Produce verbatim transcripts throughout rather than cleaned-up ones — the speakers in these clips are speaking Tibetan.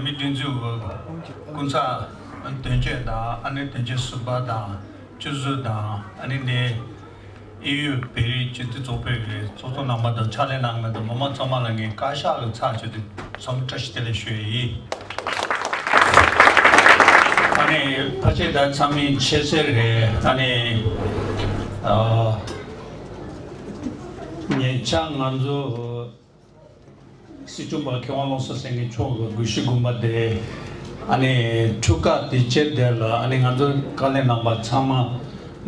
བོད་སྒྲིག་འཛུགས་ཀྱི་སྐུ་ཚབ་དོན་གཅོད་དང་ཨ་ནི་དོན་གཅོད་ཟུར་པ་དང་བཅུ་ཟུར་དང་ཨ་ནི་འདི་ཨེ་ཡུ་བོད་རིགས་སྤྱི་མཐུན་ཚོགས་པའི་ཚོགས་གཙོ་རྣམ་པ་དང་ཕྱག་ལས་གནང་མཁན་དང་མི་མང་ཚང་མ་ལ་ངས་བཀའ་ཤག་གི་ཚབ་བྱས་ཏེ་འཚམས་འདྲི་བཀྲ་ཤིས་བདེ་ལེགས་ཞུ་ཡི་ཡིན། ཨ་ནི་ཕལ་ཆེར་ད་ཚང་མས་མཁྱེན་གསལ་རེད། ཨ་ནི་ཨ་ཉེ་ཆར་ང་ཚོ་སྲིད་སྐྱོང་པ་མཁས་དབང་བློ་བཟང་སེང་གེ་མཆོག་གི་དགུ་བཞི་དགོན་པ་དེ་ཨ་ནི་འཁྲུག་ཁ་དེ་བྱས་དེ་ལ་ཨ་ནི་ང་ཚོ་དཀའ་ལས་གནང་པ་ཚང་མ་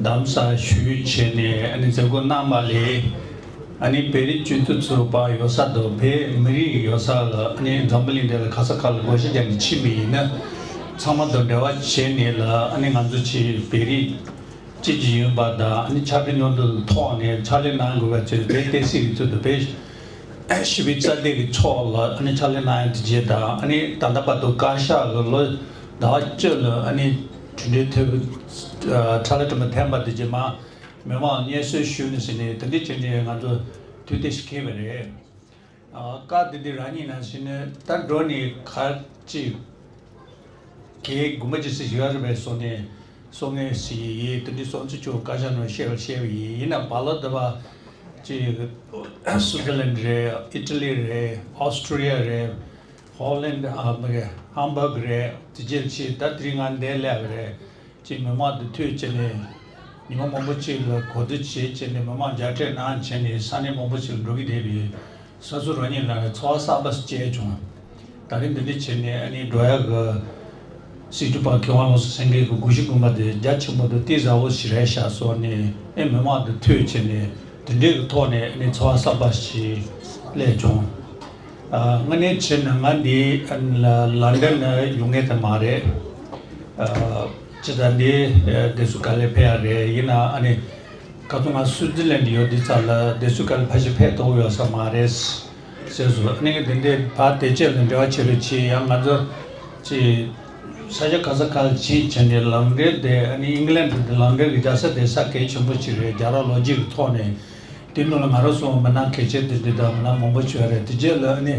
གདམ་གསེས་ཞུས་བྱས་ནས་ཨ་ནི་མཛད་སྒོ་གནང་བ་ལས། ཨ་ནི་བོད་རིགས་སྤྱི་མཐུན་ཚོགས་པ་ཡོད་ས་དང་བོད་མི་རིགས་ཡོད་ས་ལ་ཨ་ནི་འཛམ་བུ་གླིང་འདི་ལ་ག་ས་ག་ལ་བགོ་བཤའ་རྒྱག་ནས་ཕྱིན་པ་ཡིན་ན་ཚང་མ་དང་འབྲེལ་བ་བྱས་ནས་ལ་ཨ་ནི་ང་ཚོ་ཅིག་བོད་རིགས་གཅིག་གྱུར་ཡིན་པ་དང་ཨ་ནི་ཕྱག་སྦྲེལ་མཉམ་དུ་ཐོག་ནས་ཕྱག་ལས་གནང་དགོས་པ་བཅས་བོད་བསྟན་སྲིད་ཀྱི་ཚུལ་དུ་བོད་ཞི་བའི་རྩ་དོན་གྱི་ཕྱོགས་ལ་ཨ་ནི་ཕྱག་ལས་གནང་ཡ་དེ་བྱས་དང་ཨ་ནི་ད་ལྟ་བར་དུ་བཀའ་ཤག་གི་ལོ་ཟླ་བ་བཅུ་ལ་ཨ་ནི་གྲུབ་འབྲས་ཐོབ་ཁྲ་ལ་ཁྲིམས་པ་འཐེན་པ་དེ་བྱས་མ། མི་མང་སྙན་སེང་ཞུས་ནས་ཟིན་ནས་དེ་འདྲའི་བྱས་ནས་ང་ཚོ་དུས་དེ་ཞིག་འཁེལ་བ་རེད། ཨ་བཀའ་དེ་འདི་རང་ཉིད་ནང་བཞིན་ནས་ད་འགྲོ་ནས་ག་ཅི་གའི་དགོངས་པ་ཇི་སྲིད་ཞུ་ཡ་རེད་པས་སོང་ནས་སོང་ངས་སྲིད་ཡིན་དེ་འདྲའི་སོང་ཚུལ་ཆུ་བཀའ་ཤག་ནང་བཤད་པ་བཤད་པ་ཡིན། ཡིན་ན་བར་ལ་དེ་བ་ཅི་སུའུ་ཙི་ལན་རེད། ཨི་ཊ་ལི་རེད། ཨོ་སི་ཊྲེ་ལི་ཡ་རེད། ཧོ་ལན་ཨ་མི་རེད། ཧམ་བྷག་རེད། དེ་རྗེས་ཆེ་ད་དེ་རིང་ང་འདིར་སླེབས་པ་རེད། ཅིག་མི་མང་དུ་ཐུག་བྱས་ནས་ཉི་མ་མང་པོ་ཅིག་ལ་གོ་བསྡུར་བྱས་བྱས་ནས་མི་མང་མཇལ་འཕྲད་གནང་བྱས་ནས་ས་གནས་མང་པོ་ཅིག་ལ་འགྲོ་གི་བསྡད་པའི་ས་ཚོ་རང་ཉིད་ལ་ཚོར་བ་གསར་པ་ཞིག་སྐྱེས་བྱུང་། ད་རིང་འདི་འདྲ་བྱས་ནས་ཨ་ནི་འགྲོ་ཡག་གི་སྲིད་སྐྱོང་པ་མཁས་དབང་བློ་བཟང་སེང་གེ་གི་དགུ་བཞི་དགོན་པ་དེ་རྒྱ་ཆེན་པོ་དང་གཏིང་ཟབ་པོ་ཞིག་རེད་ཤག་སོགས་ནས་ཨེ་མི་མང་དུ་ཐུག་བྱས་ནས་དེ་འདྲའི་གི་ཐོག་ནས་ཨ་ནི་ཚོར་བ་གསར་པ་ཞིག་སླེབས་བྱུང་། ཨ་དངོས་གནས་བྱས་ན་ང་འདི་ལ་ལན་ཌན་ནས་ཡོང་མཁན་དེ་མ་རེད། ཨ་ཅི་ད་འདི་བསྡད་ས་ག་ལེར་ཕེབས་ཡ་རེད། ཡིན་ན་ཨ་ནི་ཁ་ཐུག་ང་སུའུ་ཙི་ལན་ཡོད་འདི་ཙ་ལ་བསྡད་ས་ག་ལེར་ཕལ་ཆེར་ཕེབས་ཐུབ་ཡོད་ས་མ་རེད་ཟེར་སོང་། ཨ་ནི་འདི་འདྲའི་བར་དེ་ཅེས་ལ་འབྲེལ་བ་བྱེད་རོགས་བྱེད། ཡང་ང་ཚོ་ཅི་ས་ཆ་ག་ས་ག་ལ་ཕྱིན་བྱས་ནས་ལམ་རེད་དེ་ཨ་ནི་ཨིང་ལན་དེ་ལམ་རེད་གི་རྒྱལ་ས་དེ་ས་གལ་ཆེན་པོ་ཅིག་རེད། རྒྱ་ར་ལོ་རྒྱུས་ཀྱི་ཐོག་ནས། དེ་ནང་ལ་ང་རང་ཚོ་མི་སྣ་གལ་ཆེ་དེ་འདྲ་དང་མི་སྣ་མང་པོ་བྱོས་རེད། དེ་རྗེས་ལ་ཨ་ནི་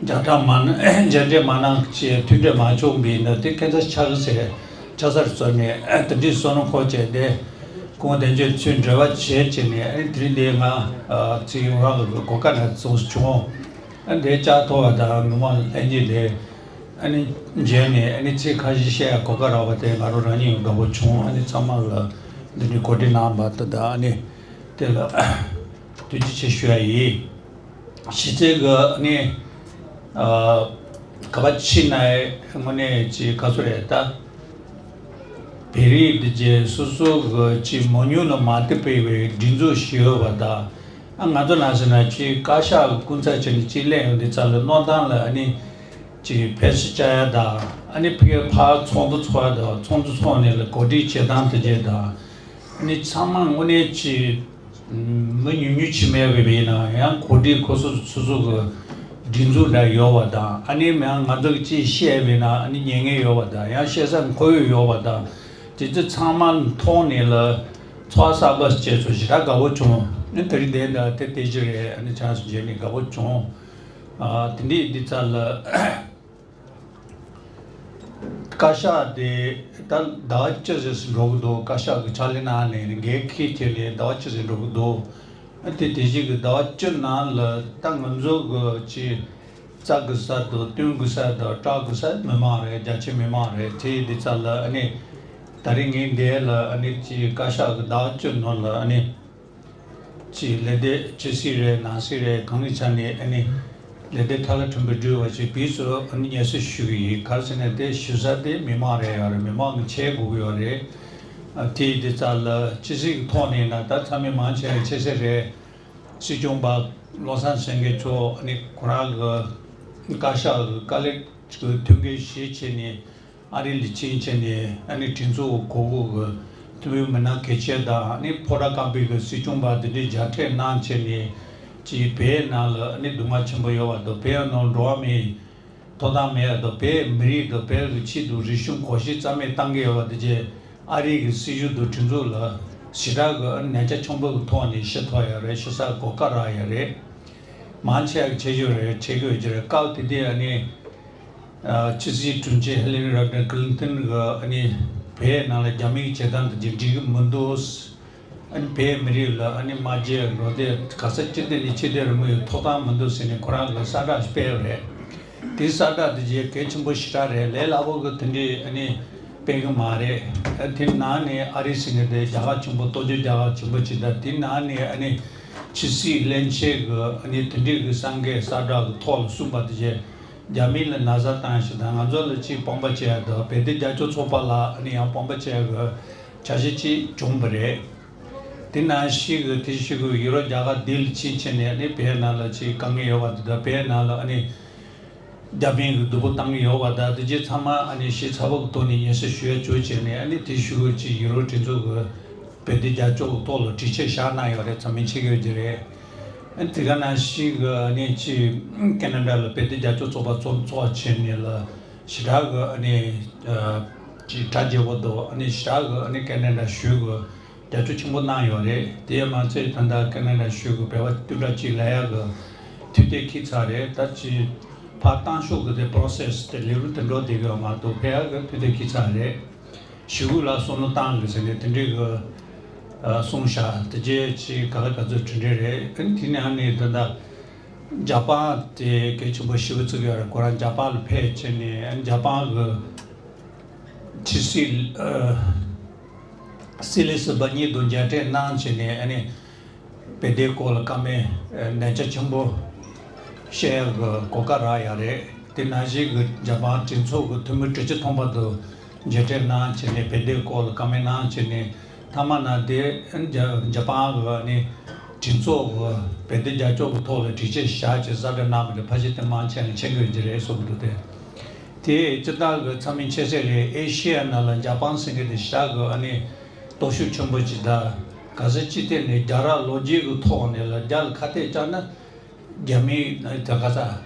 རྒྱ་གྲམ་མ་ན་མཇལ་འཕྲད་མ་གནང་བྱས་མཐུན་འབྲེལ་མ་བྱུང་བའི་ནང་དེ་ཁ་ཚ་ཆགས་ཟེར་ཆ་སར་བཟོས་ནས་དེ་འདྲའི་བསོད་ནམས་འཁོར་བྱས་ཏེ་ཁོང་བདེན་བརྗོད་ཚུལ་འབྲེལ་བ་བྱས་བྱས་ནས་ཨ་ནི་དེ་རིང་འདི་ང་ཚིག་ཡོང་རག་གི་གོ་སྐབས་ནས་བཙོང་བྱུང་། ཨ་ནི་དེ་བཅར་ཐུབ་པ་དང་མི་མང་ལྷན་རྒྱས་དེ་ཨ་ནི་མཇལ་ནས་ཨ་ནི་ཚིག་ཁ་ཤས་བཤད་ཡ་གོ་སྐབས་རག་པ་དེ་ང་རང་རང་ཉིད་ཡང་དགའ་པོ་བྱུང་། ཨ་ནི་ཚང་མ་ལ་འདི་འདྲའི་གོ་སྒྲིག་གནང་བ་དེ་དང་ཨ་ནི། དེ་ལ་ཐུགས་རྗེ་ཆེ་ཞུ་ཡ་ཡིན། གཞི་རྩའི་གི་ནི་ཨ་ག་པ་ཕྱི་ནས་དངོས་གནས་ཅིག་ག་ཚོད་རེད་ད། བོད་རིགས་འདི་རྗེས་སོ་སོ་གི་ཅིག་མང་ཉུང་ལ་མ་ལྟོས་པའི་བའི་སྒྲིག་འཛུགས་ཤིག་ཡོད་པ་དང་། ཨ་ང་ཚོ་ནང་ཟེར་ན་ཅིག་བཀའ་ཤག་གི་སྐུ་ཚབ་བྱས་ནས་ཅིག་སླེབས་ཡོང་དུས་ཙམ་ལ་གནང་སྟངས་ལ་ཨ་ནི་ཅིག་ཕེབས་བསུ་བྱ་ཡ་དང་ཨ་ནི་ཕ་གིར་ཕར་ཚོགས་འདུ་ཚོགས་ཡ་དང་ཚོགས་འདུ་ཚོགས་ནས་ལ་གོ་སྒྲིག་བྱེད་སྟངས་དེ་རྗེས་དང་། ཨ་ནི་ཚང་མ་དངོས་གནས་ཅིག་མི་ཉུང་ཉུང་ཅིག་མེད་པ་ཡིན་ན་ཡང་གོ་སྒྲིག་ཁོ་སོ་སོ་སོ་གི་སྒྲིག་འཛུགས་འདྲ་ཡོད་པ་དང་། ཨ་ནི་ཡང་ང་ཚོ་གི་ཅིག་བཤད་པ་ཡིན་ན་ཨ་ནི་ཉན་མཁན་ཡོད་པ་དང་ཡང་བཤད་ས་མཁོ་ཡོད་ཡོད་པ་དང་། དེ་ཚོ་ཚང་མ་ཐོག་ནས་ལ་ཚོགས་གསར་པ་བཅས་ཚོ་ཞེ་དྲག་དགའ་པོ་བྱུང་། ཨ་ནི་དེ་རིང་དེ་འདྲ་དེ་དེ་ཅི་རེད། ཨ་ནི་ཆང་སུ་བརྗེས་ནས་དགའ་པོ་བྱུང་། ཨ་དེ་འདྲའི་འདི་ཚ་ལ། བཀའ་ཤག་དེ་ད་ཟླ་བ་གཅིག་ཙམ་ཞིག་འགྲོ་གི་འདུག་བཀའ་ཤག་གི་ཕྱག་ལས་གནང་ནས་འགན་འཁྱེར་ཁྱེར་ནས་ཟླ་བ་གཅིག་ཙམ་འགྲོ་གི་འདུག་ཨ་དེ་དེ་བཞིན་གྱི་ཟླ་བ་བཅུ་ནང་ལ་ད་ང་ཚོ་གི་ཅིག་བཙལ་དགོས་ས་དང་སྟོན་དགོས་ས་དང་སྐྲག་དགོས་ས་མི་མང་རེད། རྒྱ་ཆེ་མི་མང་རེད། དེ་འདི་ཚ་ལ་ཨ་ནི་ད་རིང་ངས་འདིར་ལ་ཨ་ནི་ཅིག་བཀའ་ཤག་གི་ཟླ་བ་བཅུ་ནང་ལ་ཨ་ནི། ཅིག་ལས་སྡེ་ཕྱི་སྲིད་རེད། ནང་སྲིད་རེད། གང་གི་ཆ་ནས་ཨ་ནི་ལས་སྡེ་ཁྲ་ལ་ཁྲིམས་པ་འགྲུལ་བ་ཞིག་བིས་སུ་ཨ་ནི་སྙན་སེང་ཞུ་གི་ཡིན། ག་རེ་ཟེར་ན་དེ་ཞུ་ས་དེ་མི་མང་རེད་ཡོད་རེད། མི་མང་གི་ཆེད་དགོས་ཀྱི་ཡོད་རེད། ཨ་དེ་དེ་ཙ་ལ་ཕྱི་སྲིད་ཀྱི་ཐོག་ནས་ན་ད་ཚང་མས་མང་ཆེ་བ་ཤེས་གསལ་རེད། སྲིད་སྐྱོང་པ་བློ་བཟང་སེང་གེ་མཆོག་ཨ་ནི་ཁོ་རང་གི་བཀའ་ཤག་གི་བཀའ་ལས་ཀྱི་ཐུགས་འགན་བཞེས་བྱས་ནས། ཨ་རི་ལ་ཕྱིན་བྱས་ནས་ཨ་ནི་སྒྲིག་འཛུགས་གོ་གོ་གི་ཐུན་མོང་མི་སྣ་གལ་ཆེ་དང་ཨ་ནི་ཕོ་བྲང་དཀར་པོའི་གི་སྲིད་སྐྱོང་པ་འདི་འདྲའི་མཇལ་འཕྲད་གནང་བྱས་ནས་ཅིག་བོད་ནང་ལ་ཨ་ནི་སྡུག་བསྔལ་ཆེན་པོ་ཡོད་པ་དང་བོད་ནང་འགྲོ་བ་མིའི་ཐོབ་ཐང་མེད་པ་དང་བོད་མི་རིགས་དང་བོད་ཀྱི་ཆེད་དུ་རིག་གཞུང་གོམས་གཤིས་རྩ་མེད་བཏང་གི་ཡོད་པ་འདི་བཅས་ཨ་རི་གི་སྲིད་གཞུང་དང་སྒྲིག་འཛུགས་ལ་ཞེ་དྲག་གི་ཨ་ནི་ཉེན་ཆ་ཆེན་པོ་གི་ཐོག་ནས་ཤི་ཐོག་ཡོད་རེད། ཤི་ས་གོ་སྐབས་རག་ཡོད་རེད། མང་ཆེ་བ་བྱེད་རྒྱུ་རེད། བྱེད་དགོས་ཀྱི་རེད། སྐབས་དེ་དུས་ཨ་ནི། ཕྱི་སྲིད་དྲུང་ཆེ་ཧི་ལ་རི་རོ་ཊར་ཀི་ལིན་ཏན་གྱིས་ཨ་ནི་བོད་ནང་ལ་རྒྱ་མིའི་བྱེད་སྟངས་དེ་འགྲིག་གི་མི་འདུག་ཨ་ནི་བོད་མི་རིགས་ལ་ཨ་ནི་དམག་རྒྱག་འགྲོ་དེ་ག་ས་ཅི་དེ་ནས་ཕྱི་དེ་རུ་མི་ཡོད་ཐོབ་ཐང་མི་འདུག་ཟེར་ནས་ཁོ་རང་གིས་གསལ་བསྒྲགས་ཤིག་སྤེལ་བ་རེད། དེའི་གསལ་བསྒྲགས་དེ་རྗེས་གལ་ཆེན་པོ་ཞེ་དྲག་རེད། ལས་སླ་པོ་གི་དེ་འདྲས་ཨ་ནི་སྤེལ་གི་མ་རེད། ཨ་དེ་ནང་ནས་ཨ་རི་ཟེར་མཁན་དེ་རྒྱ་གར་ཆེན་པོ་སྟོབས་ཆེན་རྒྱ་གར་ཆེན་པོ་ཅིག་དང་དེ་ནང་ནས་ཨ་ནི་ཕྱི་སྲིད་བློན་ཆེན་གྱིས་ཨ་ནི་དེ་འདྲས་ཀྱི་གསར་འགོད་གསལ་བསྒྲགས་ཀྱི་ཐོག་ལ་གསུངས་པ་དེ་རྗེས་རྒྱ་མི་ལ་ན་ཚ་བཏང་ཞིག་དང་ང་ཚོ་ལ་ཅིག་དཔང་པོ་བྱེད་ཡ་དང་བོད་དོན་རྒྱབ་སྐྱོར་ཚོགས་པ་ལ་ཨ་ནི་ཡང་དཔང་པོ་བྱེད་ཡ་གི་བྱ་གཞི་ཅིག་བྱུང་བ་རེད། དེ་ནང་བཞིན་གྱི་དེ་བཞིན་གྱི་ཡུ་རོབ་རྒྱ་གར་སྡེ་ལ་ཕྱིན་བྱས་ནས་ཨ་ནི་བོད་ནང་ལ་ཅིག་དཀའ་ངལ་ཡོད་པ་དེ་དང་བོད་ནང་ལ་ཨ་ནི་རྒྱ་མིའི་གི་སྡུག་པོ་བཏང་གི་ཡོད་པ་དང་དེ་རྗེས་ཚང་མ་ཨ་ནི་ཞིབ་ཚགས་པོ་གི་ཐོག་ནས་སྙན་སེང་ཞུ་ཡ་བྱོས་བྱས་ནས་ཨ་ནི་དེ་ཞུ་དགོས་ཀྱི་ཡུ་རོབ་གྲོས་ཚོགས་ཀྱི་བོད་དོན་རྒྱབ་སྐྱོར་གྱི་ཐོག་ལ་དྲི་ཆ་བཞག་གནང་ཡོད་རེད། ཚང་མས་མཁྱེན་གྱི་ཡོད་ཀྱི་རེད། ཨ་ནི་དེ་ག་ནང་བཞིན་གྱི་ཨ་ནི་ཅིག་ཁེ་ན་ཌ་ལ་བོད་དོན་རྒྱབ་སྐྱོར་ཚོགས་པ་ཚོགས་ཚོགས་བྱས་ནས་ལ་ཞེ་དྲག་གི་ཨ་ནི་ཅིག་གྲ་རྒྱས་པོ་འདུག་ཨ་ནི་ཞེ་དྲག་གི་ཨ་ནི་ཁེ་ན་ཌ་གཞུང་གི་རྒྱབ་སྐྱོར་ཆེན་པོ་གནང་ཡོད་རེད། དེ་མ་ཚད་ད་ལྟ་ཁེ་ན་ཌ་གཞུང་གི་བོད་པ་བསྟུན་གྲོས་ཅིག་ལས་ཡག་གི་ཐུགས་གཏན་འཁེལ་ཚར་རེད། ད་ཅི་ཕར་བཏང་ཤོག་གི་དེ་པོ་རོ་སེ་སི་དེ་ལས་རིམ་དེ་འགྲོ་བསྡད་ཀྱི་ཡོད་མ་གཏོགས་ཕར་ཡག་གི་ཐུགས་གཏན་འཁེལ་ཚར་རེད། གཞུང་ལ་བསམ་བློ་བཏང་དགོས་ཟེར་ནས་དེ་འདྲའི་གི་གསུངས་བཞག་དེ་རྗེས་ཅི་ག་ལ་ག་ཚོད་གྲུབ་འབྲས་རེད། ཨ་ནི་དེ་ནས་ཨ་ནི་ད་ལྟ་འཇར་པན་དེ་གལ་ཆེན་པོ་ཞེ་པོ་བརྩི་གི་ཡོད་རེད། ཁོ་རང་འཇར་པན་ལ་ཕེབས་བྱས་ནས་ཨ་ནི་འཇར་པན་གི་ཕྱི་སྲིད་ཨ་སྲིད་བློན་ཟུར་པ་གཉིས་དང་མཇལ་འཕྲད་གནང་བྱས་ནས་ཨ་ནི་བོད་དོན་སྐོར་ལ་བཀའ་མོལ་ཨ་ལན་ཆ་ཆེན་པོ་བཤད་ཡག་གི་གོ་སྐབས་རག་ཡོད་རེད། དེ་ནང་བཞིན་གྱི་འཇར་པན་གྲོས་ཚོགས་ཀྱི་འཐུས་མི་དྲུག་ཅུ་ཐམ་པ་དང་མཇལ་འཕྲད་གནང་བྱས་ནས་བོད་དོན་སྐོར་ལ་བཀའ་མོལ་གནང་བྱས་ནས་མཐའ་མ་ན་དེ་འཇར་འཇར་པན་གྱི་ཨ་ནི་གྲོས་ཚོགས་ཀྱི་བོད་དོན་རྒྱབ་སྐྱོར་གྱི་ཐོག་ལ་དྲི་ཆ་བཞག་བྱས་གསལ་བསྒྲགས་གནང་བ་དེ་ཕལ་ཆེར་དེ་མང་ཆེ་བས་མཁྱེན་གྱི་ཡོད་ཀྱི་རེད་བསམ་གྱི་འདུག་སྟེ། དེ་སྤྱིར་བཏང་གི་ཚང་མས་མཁྱེན་གསལ་རེད། ཨེ་ཤེ་ཡ་ནང་ལ་འཇར་པན་ཟེར་མཁན་དེ་ཞེ་དྲག་གི་ཨ་ནི་སྟོབས་ཤུགས་ཆེན་པོ་ཅིག་དང་ག་ས་ཅི་ཐད་ནས་རྒྱལ་རབས་ལོ་རྒྱུས་ཀྱི་ཐོག་ནས་ལ་རྒྱ་ལ་ཁ་གཏད་བཅག་ན་རྒྱ་མི་ད་ག་ས་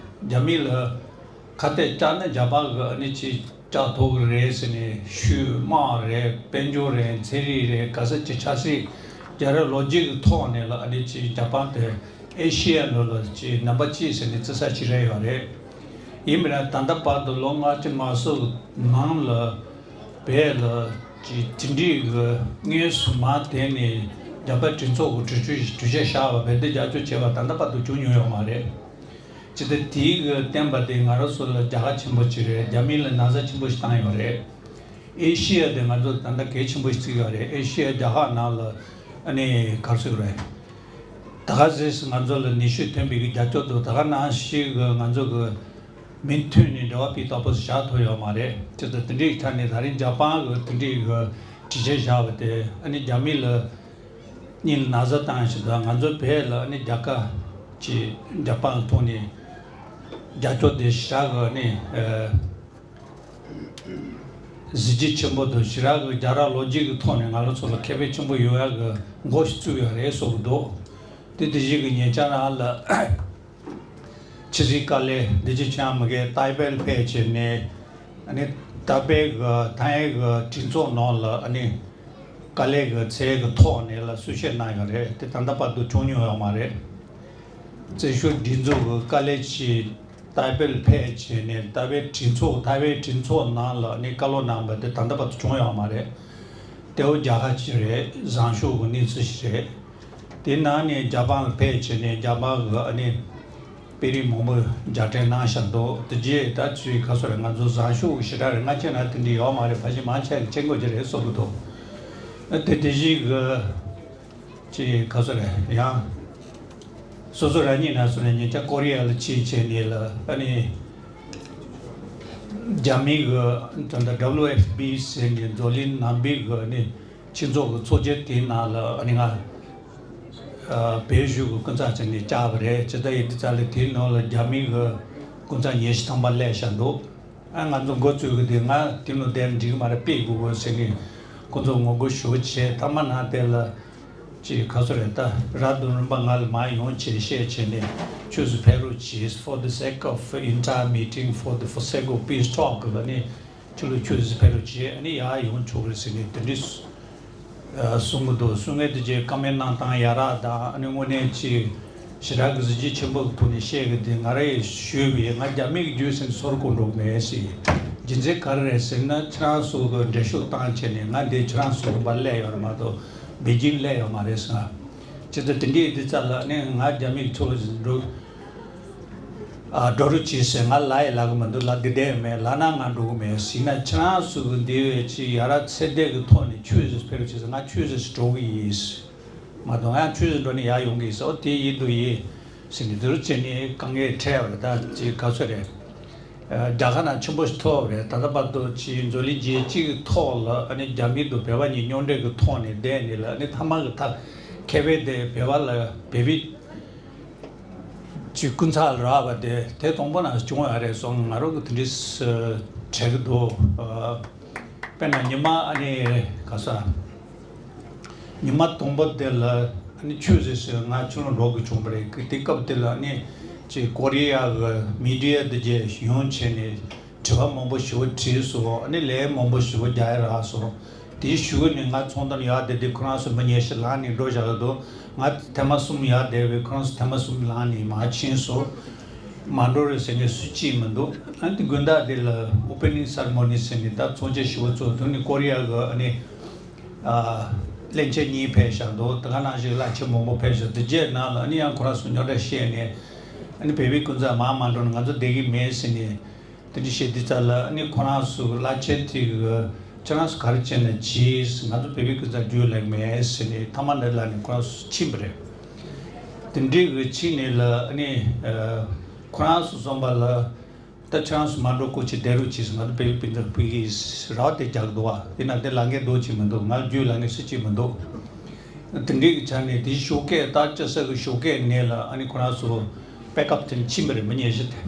རྒྱ་མི་ལ་ཁ་གཏད་བཅག་ན་འཇར་པན་གི་ཨ་ནི་ཅིག་བཅག་ཐུབ་ཀྱི་རེད་ཟེར་ནས་ཤུལ་དམག་རེད། དཔལ་འབྱོར་རེད། ཚན་རིག་རེད། ག་ས་ཅི་ཆབ་སྲིད་རྒྱལ་རབས་ལོ་རྒྱུས་ཀྱི་ཐོག་ནས་ལ་ཨ་ནི་ཅིག་འཇར་པན་དེ་ཨེ་ཤེ་ཡ་ནང་ལ་ཅིག་ནམ་པར་གཅིག་ཟེར་ནས་བརྩི་ས་ཞིག་རེད་ཡོད་རེད། ཡིན་པ་ན་ད་ལྟ་བར་དུ་ལོ་ལྔ་བཅུ་ང་གསུམ་ནང་ལ་བོད་ལ་ཅིག་དེ་འདྲའི་གི་དངོས་སུ་མར་དེ་ནས་རྒྱ་བོད་གྲོས་ཚོགས་ཀྱི་གྲོས་ཆོད་གྲོས་ཆོད་བཞག་པ་བོད་དོན་རྒྱབ་སྐྱོར་བྱས་པ་ད་ལྟ་བར་དུ་བྱུང་མྱོང་ཡོད་མ་རེད། ཇི་ལྟར་དེའི་གི་བརྟེན་པ་དེ་ང་རང་ཚོ་ལ་རྒྱལ་ཁ་ཆེན་པོ་ཅིག་རེད། རྒྱ་མི་ལ་ན་ཚ་ཆེན་པོ་ཞིག་བཏང་ཡོད་རེད། ཨེ་ཤེ་ཡ་དེ་ང་ཚོ་ད་ལྟ་གལ་ཆེན་པོ་ཞིག་བརྩི་ཡོད་རེད། ཨེ་ཤེ་ཡ་རྒྱལ་ཁབ་ནང་ལ་ཨ་ནི་ག་རེ་ཟེར་དགོས་རེད། ད་ག་ཟེ་ང་ཚོ་ལ་ནུས་ཤུགས་ཐོན་པའི་གི་རྒྱབ་སྐྱོར་དང་ད་ག་ནང་བཞིན་གི་ང་ཚོ་གི་མུ་མཐུད་ནས་འབྲེལ་བ་སྤུས་དག་པོ་བཞག་ཐུབ་ཡོད་མ་རེད། ཅི་ལྟར་དེ་འདྲའི་ཆ་ནས་ད་རིང་འཇར་པན་གི་དེ་འདྲའི་གི་དྲི་ཆ་བཞག་པ་དེ་ཨ་ནི་རྒྱ་མི་ལ་གཉིད་ན་ཚ་བཏང་ཞིག་དང་ང་ཚོ་བོད་ལ་ཨ་ནི་རྒྱལ་ཁ་ཅིག་འཇར་པན་ཐོག་ནས་རྒྱབ་སྐྱོར་དེ་ཞེ་དྲག་གི་ཨ་ནི་གཟི་བརྗིད་ཆེན་པོ་དང་ཞེ་དྲག་གི་རྒྱལ་རབས་ལོ་རྒྱུས་ཀྱི་ཐོག་ནས་ང་རང་ཚོ་ལ་ཁེ་ཕན་ཆེན་པོ་ཡོང་ཡག་གི་འགོ་ཞིག་བཙུགས་ཡོད་རེད་བསམ་གྱི་འདུག་དེ་དེ་བཞིན་གྱི་ཉེ་ཆར་རང་ལ་ཕྱི་སྲིད་བཀའ་བློན་བདེ་སྐྱིད་ཆོས་དབྱངས་མི་དགེ་ཏཱའི་པེ་ལ་ཕེབས་བྱས་ནས་ཨ་ནི་ཏཱའི་པེ་གི་ཐའེ་ཝན་གྱི་གྲོས་ཚོགས་ནང་ལ་ཨ་ནི་བཀའ་བློན་གྱི་མཚན་གྱི་ཐོག་ནས་ལ་གསུང་བཤད་གནང་ཡོད་རེད། དེ་ད་ལྟ་བར་དུ་བྱུང་མྱོང་ཡོད་མ་རེད། བཙན་བྱོལ་སྒྲིག་འཛུགས་ཀྱི་བཀའ་བློན་གྱིས་ཏཱའི་པེ་ལ་ཕེབས་བྱས་ནས་ཏཱའི་པེ་གྲོས་ཚོགས་ཐའེ་ཝན་གྲོས་ཚོགས་ནང་ལ་ནི་བཀའ་སློབ་གནང་བ་དེ་ད་ལྟ་བར་དུ་བྱུང་ཡོད་མ་རེད། དེ་བོ་རྒྱལ་ཁ་ཅིག་རེད། བཟང་ཕྱོགས་ཀྱི་གནས་ཚུལ་ཞིག་རེད། དེ་ནང་ནས་འཇར་པན་ལ་ཕེབས་བྱས་ནས་འཇར་པན་གྱི་ཨ་ནི་དཔོན་རིགས་མང་པོས་མཇལ་འཕྲད་གནང་བཞག་འདུག་དེ་རྗེས་ད་ཚུལ་ག་སོ་རེད། ང་ཚོ་བཟང་ཕྱོགས་ཀྱི་ཞེ་དྲག་རེད། ང་ཁྱེད་རང་དེ་འདྲ་ཡོད་མ་རེད། ཕལ་ཆེར་མང་ཆེ་གིས་མཁྱེན་དགོས་ཀྱི་རེད་བསམ་གྱི་འདུག་དེ་དེ་བཞིན་གྱི་ཅིག་ག་ཚོད་རེད། ཡང་སོ་སོ་རང་ཉིད་ན་སོ་ནས་ཉེ་ཆར་ཀོ་རི་ཡ་ལ་ཕྱིན་བྱས་ནས་ལ་ཨ་ནི་རྒྱ་མི་གི་ད་ལྟ་W F P ཟེར་ནས་འཛམ་གླིང་ནང་པའི་གི་ཨ་ནི་སྤྱི་ཚོགས་ཀྱི་ཚོགས་ཆེན་དེའི་ནང་ལ་ཨ་ནི་ང་ཨ་བོད་གཞུང་གི་སྐུ་ཚབ་བྱས་ནས་བཅར་བ་རེད། ཇི་ལྟར་ཡིན་དུས་ཙམ་ལ་དེའི་ནང་ལ་རྒྱ་མི་གི་སྐུ་ཚབ་ཉི་ཤུ་ཐམ་པ་སླེབས་བཞག་འདུག་ཨ་ང་ཚོ་འགོ་བཙུགས་ཀྱི་དུས་ང་དེ་ནང་བསྡད་ན་འགྲིག་གི་མ་རེད། ཕེབས་དགོས་དགོས་ཟེར་ནས་ཁོང་ཚོ་ངོ་རྒོལ་ཞེ་པོ་བྱས། མཐའ་མ་ནང་དེ་ལ་ཅིག་ག་ཚོད་རེད། ད་ར་དུ་རིམ་པ་ང་ལ་མར་ཡོང་བྱས་བཤད་བྱས་ནས་ཁྱོད་ཚོ་ཕེབས་རོགས་གྱིས། For the sake of entire meeting, for the for sake of peace talk ལ་ནི་ཁྱོད་ལ་ཁྱོད་ཚོ་ཕེབས་རོགས་གྱིས། ཨ་ནི་ཡར་ཡོང་ཆོག་རེད་ཟེར་ནས་དེ་འདྲས་གསུང་གི་འདུག་གསུང་མཁན་དེ་ཚོས་བཀའ་མོལ་གནང་སྟངས་ཡག་རག་དང་ཨ་ནི་དངོས་གནས་ཅིག་ ཞེ་དྲག་གི་གཟི་བརྗིད་ཆེན་པོ་གི་ཐོག་ནས་བཤད་གི་འདི། ང་རང་ཡིས་ཞུས་པ་ཡིན། ང་རྒྱ་མི་གི་རྒྱུད་ཟིན་སོར་གོ་འགྲོ་མེད་ཟེར། རྒྱུ་མཚན་ག་རེ་རེད་ཟེར་ན། ཁྱེད་རང་ཚོ་གི་འགྲེལ་བཤད་བཏང་བྱས་ནས་ང་འདི་ཁྱེད་རང་ཚོ་གི་བར་སླེབས་ཡོད་རེད་མ་གཏོགས་པེ་ཅིང་སླེབས་ཡོད་མ་རེད་ཟེར། ཅི་ལྟར་དེ་འདྲའི་འདི་ཙམ་ལ་ནི་ང་རྒྱ་མི་གི་ཚོ་འགྲོ་ཨ་འགྲོ་རུ་བྱེད་ཟེར། ང་ལབ་ཡི་ལབ་གི་མི་འདུག་ལབ་དེ་བསྡད་མེད། ལབ་ན་ང་འགྲོ་གི་མེད་ཟེར་ན། ཁྱེད་རང་ཚོ་གི་འདི་བས་ཅི་ཡ་ར་ཚེ་འདས་ཀྱི་ཐོག་ནས་ཆོས་ཟེར་ཕེབས་རུ་བྱེད་ཟེར། ང་ཆོས་ཟེར་ཞིག་འགྲོ་གི་ཡིན་ཟེར། མ་གཏོགས་ང་ཡང་ཆོས་ཟེར་འགྲོ་ནས་ཡར་ཡོང་གི་ཡིན་ཟེར། ཨོ་དེ་ཡིན་དུ་ཡིན་ཟེར་ནས་འདི་རུ་བྱས་ནས་དཀའ་ངལ་འཕྲད་པ་རེད། ད་ཅི་ག་ཚོད་རེད། ཨ་རྒྱལ་ཁ་ན་ཆེན་པོ་ཞིག་ཐོབ་པ་རེད། ད་ལྟ་བར་དུ་ཅི་འཛམ་གླིང་རྒྱལ་སྤྱི་གི་ཐོག་ལ་ཨ་ནི་རྒྱ་མི་དང་བོད་པ་གཉིས་མཉམ་འབྲེལ་གྱི་ཐོག་ནས་བསྡད་ནས་ལ། ཨ་ནི་མཐའ་མ་གི་མཐའ་མཁས་པའི་དེ་བོད་པ་ལ་བོད་པའི་ཅིག་སྐུ་ཚབ་རག་པ་དེ་དེ་དང་པོ་ན་བྱུང་ཡོད་རེད་སོང་། ང་རང་གི་དེ་འདྲའི་དྲན་གི་འདུག་ཨ་དཔེར་ན་ཉི་མ་ཨ་ནི་ག་ས་ཉི་མ་དང་པོ་དེ་ལ་ཨ་ནི་ཆོས་ཟེར་ཟེར་ང་ཁྱོད་ལ་འགྲོ་དགོས་བྱུང་བ་རེད། དེ་སྐབས་དེ་ལ་ཨ་ནི་ཅིག་ཀོ་རི་ཡ་གི་མི་ཌི་ཡ་དེ་གས་ཡོང་བྱས་ནས་དྲི་བ་མང་པོ་ཞེ་པོ་དྲིས་སོང་། ཨ་ནི་ལན་མང་པོ་ཞེ་པོ་རྒྱག་ཡ་རག་སོང་། དེའི་གཞུག་ནས་ང་ཚོང་དོན་ཡར་བསྡད་དུས་ཁོ་རང་ཚོ་མི་ཉི་ཤུ་ལངས་ནས་འགྲོ་བཞག་གི་འདུག་ང་ཐེངས་མ་གསུམ་ཡར་བསྡད་པས་ཁོ་རང་ཚོ་ཐེངས་མ་གསུམ་ལངས་ནས་མར་ཕྱིན་སོང་། མ་འགྲོ་རེད་ཟེར་མཁན་སུ་གཅིག་མི་འདུག་ཨ་ནི་དེ་དགོན་བདག་དེ་ལ་ཨོ་པེ་ནིང་སེ་རི་མོ་ནི་ཟེར་ནས་ད་ཚོང་ཆེན་ཞེ་པོ་ཚོ་དེ་ནི་ཀོ་རི་ཡ་གི་ཨ་ནི་ཨ་བློན་ཆེན་གཉིས་ཕེབས་བཞག་འདུག་དེ་ག་ནང་བཞིན་བླ་ཆེན་མང་པོ་ཕེབས་བཞག་དེ་རྗེས་ནང་ལ་ཨ་ནི་ཡང་ཁོ་རང་ཚོ་རྙོག་དྲ་བཤད་ནས། ཨ་ནི་བོད་པའི་སྐུ་ཚབ་མར་མ་འགྲོ་ན་ང་ཚོ་བསྡད་ཀྱི་མེད་ཟེར་ནས། དེ་འདྲ་བཤད་དུས་ཙམ་ལ་ཨ་ནི་ཁོ་རང་ཚོ་བླ་ཆེན་དེ་གིས་ཁྱེད་རང་ཚོ་ག་རེ་བྱས་ན་བྱེད། ང་ཚོ་བོད་པའི་སྐུ་ཚབ་རྒྱུགས་ལེན་མེད་ཟེར་ནས་མཐའ་མ་འདི་ལ་ནི་ཁོ་རང་ཚོ་ཕྱིན་པ་རེད། དེ་འདྲའི་གི་ཕྱིན་ནས་ལ་ཨ་ནི་ཨ་ཁོ་རང་ཚོ་བསམ་པ་ལ་ད་ཁྱེད་རང་ཚོ་མ་འགྲོ་སྐུ་མཁྱེན་བསྡད་རོགས་བྱེད་ཟེར། ང་ཚོ་བོད་པའི་སྤུན་ཟླ་སྤུན་ཀྱིས་རག་དེ་རྒྱག་འདུག་བ། དེ་ན་དེ་ལ་ངས་འདུག་བྱེད་མི་འདུག་ང་རྒྱུད་ལ་ངས་སུ་བྱེད་མི་འདུག་དེ་འདྲའི་གི་ཆ་ནས་དེའི་ཞོགས་ཀས་ད་སྐྱ་ས་གི་ཞོགས་ཀས་ནས་ལ་ཨ་ནི་ཁོ་རང་ཚོ་པེག་ཨབ་དེ་ཕྱིན་པ་རེད། མི་ཉི་ཤུ་དེ།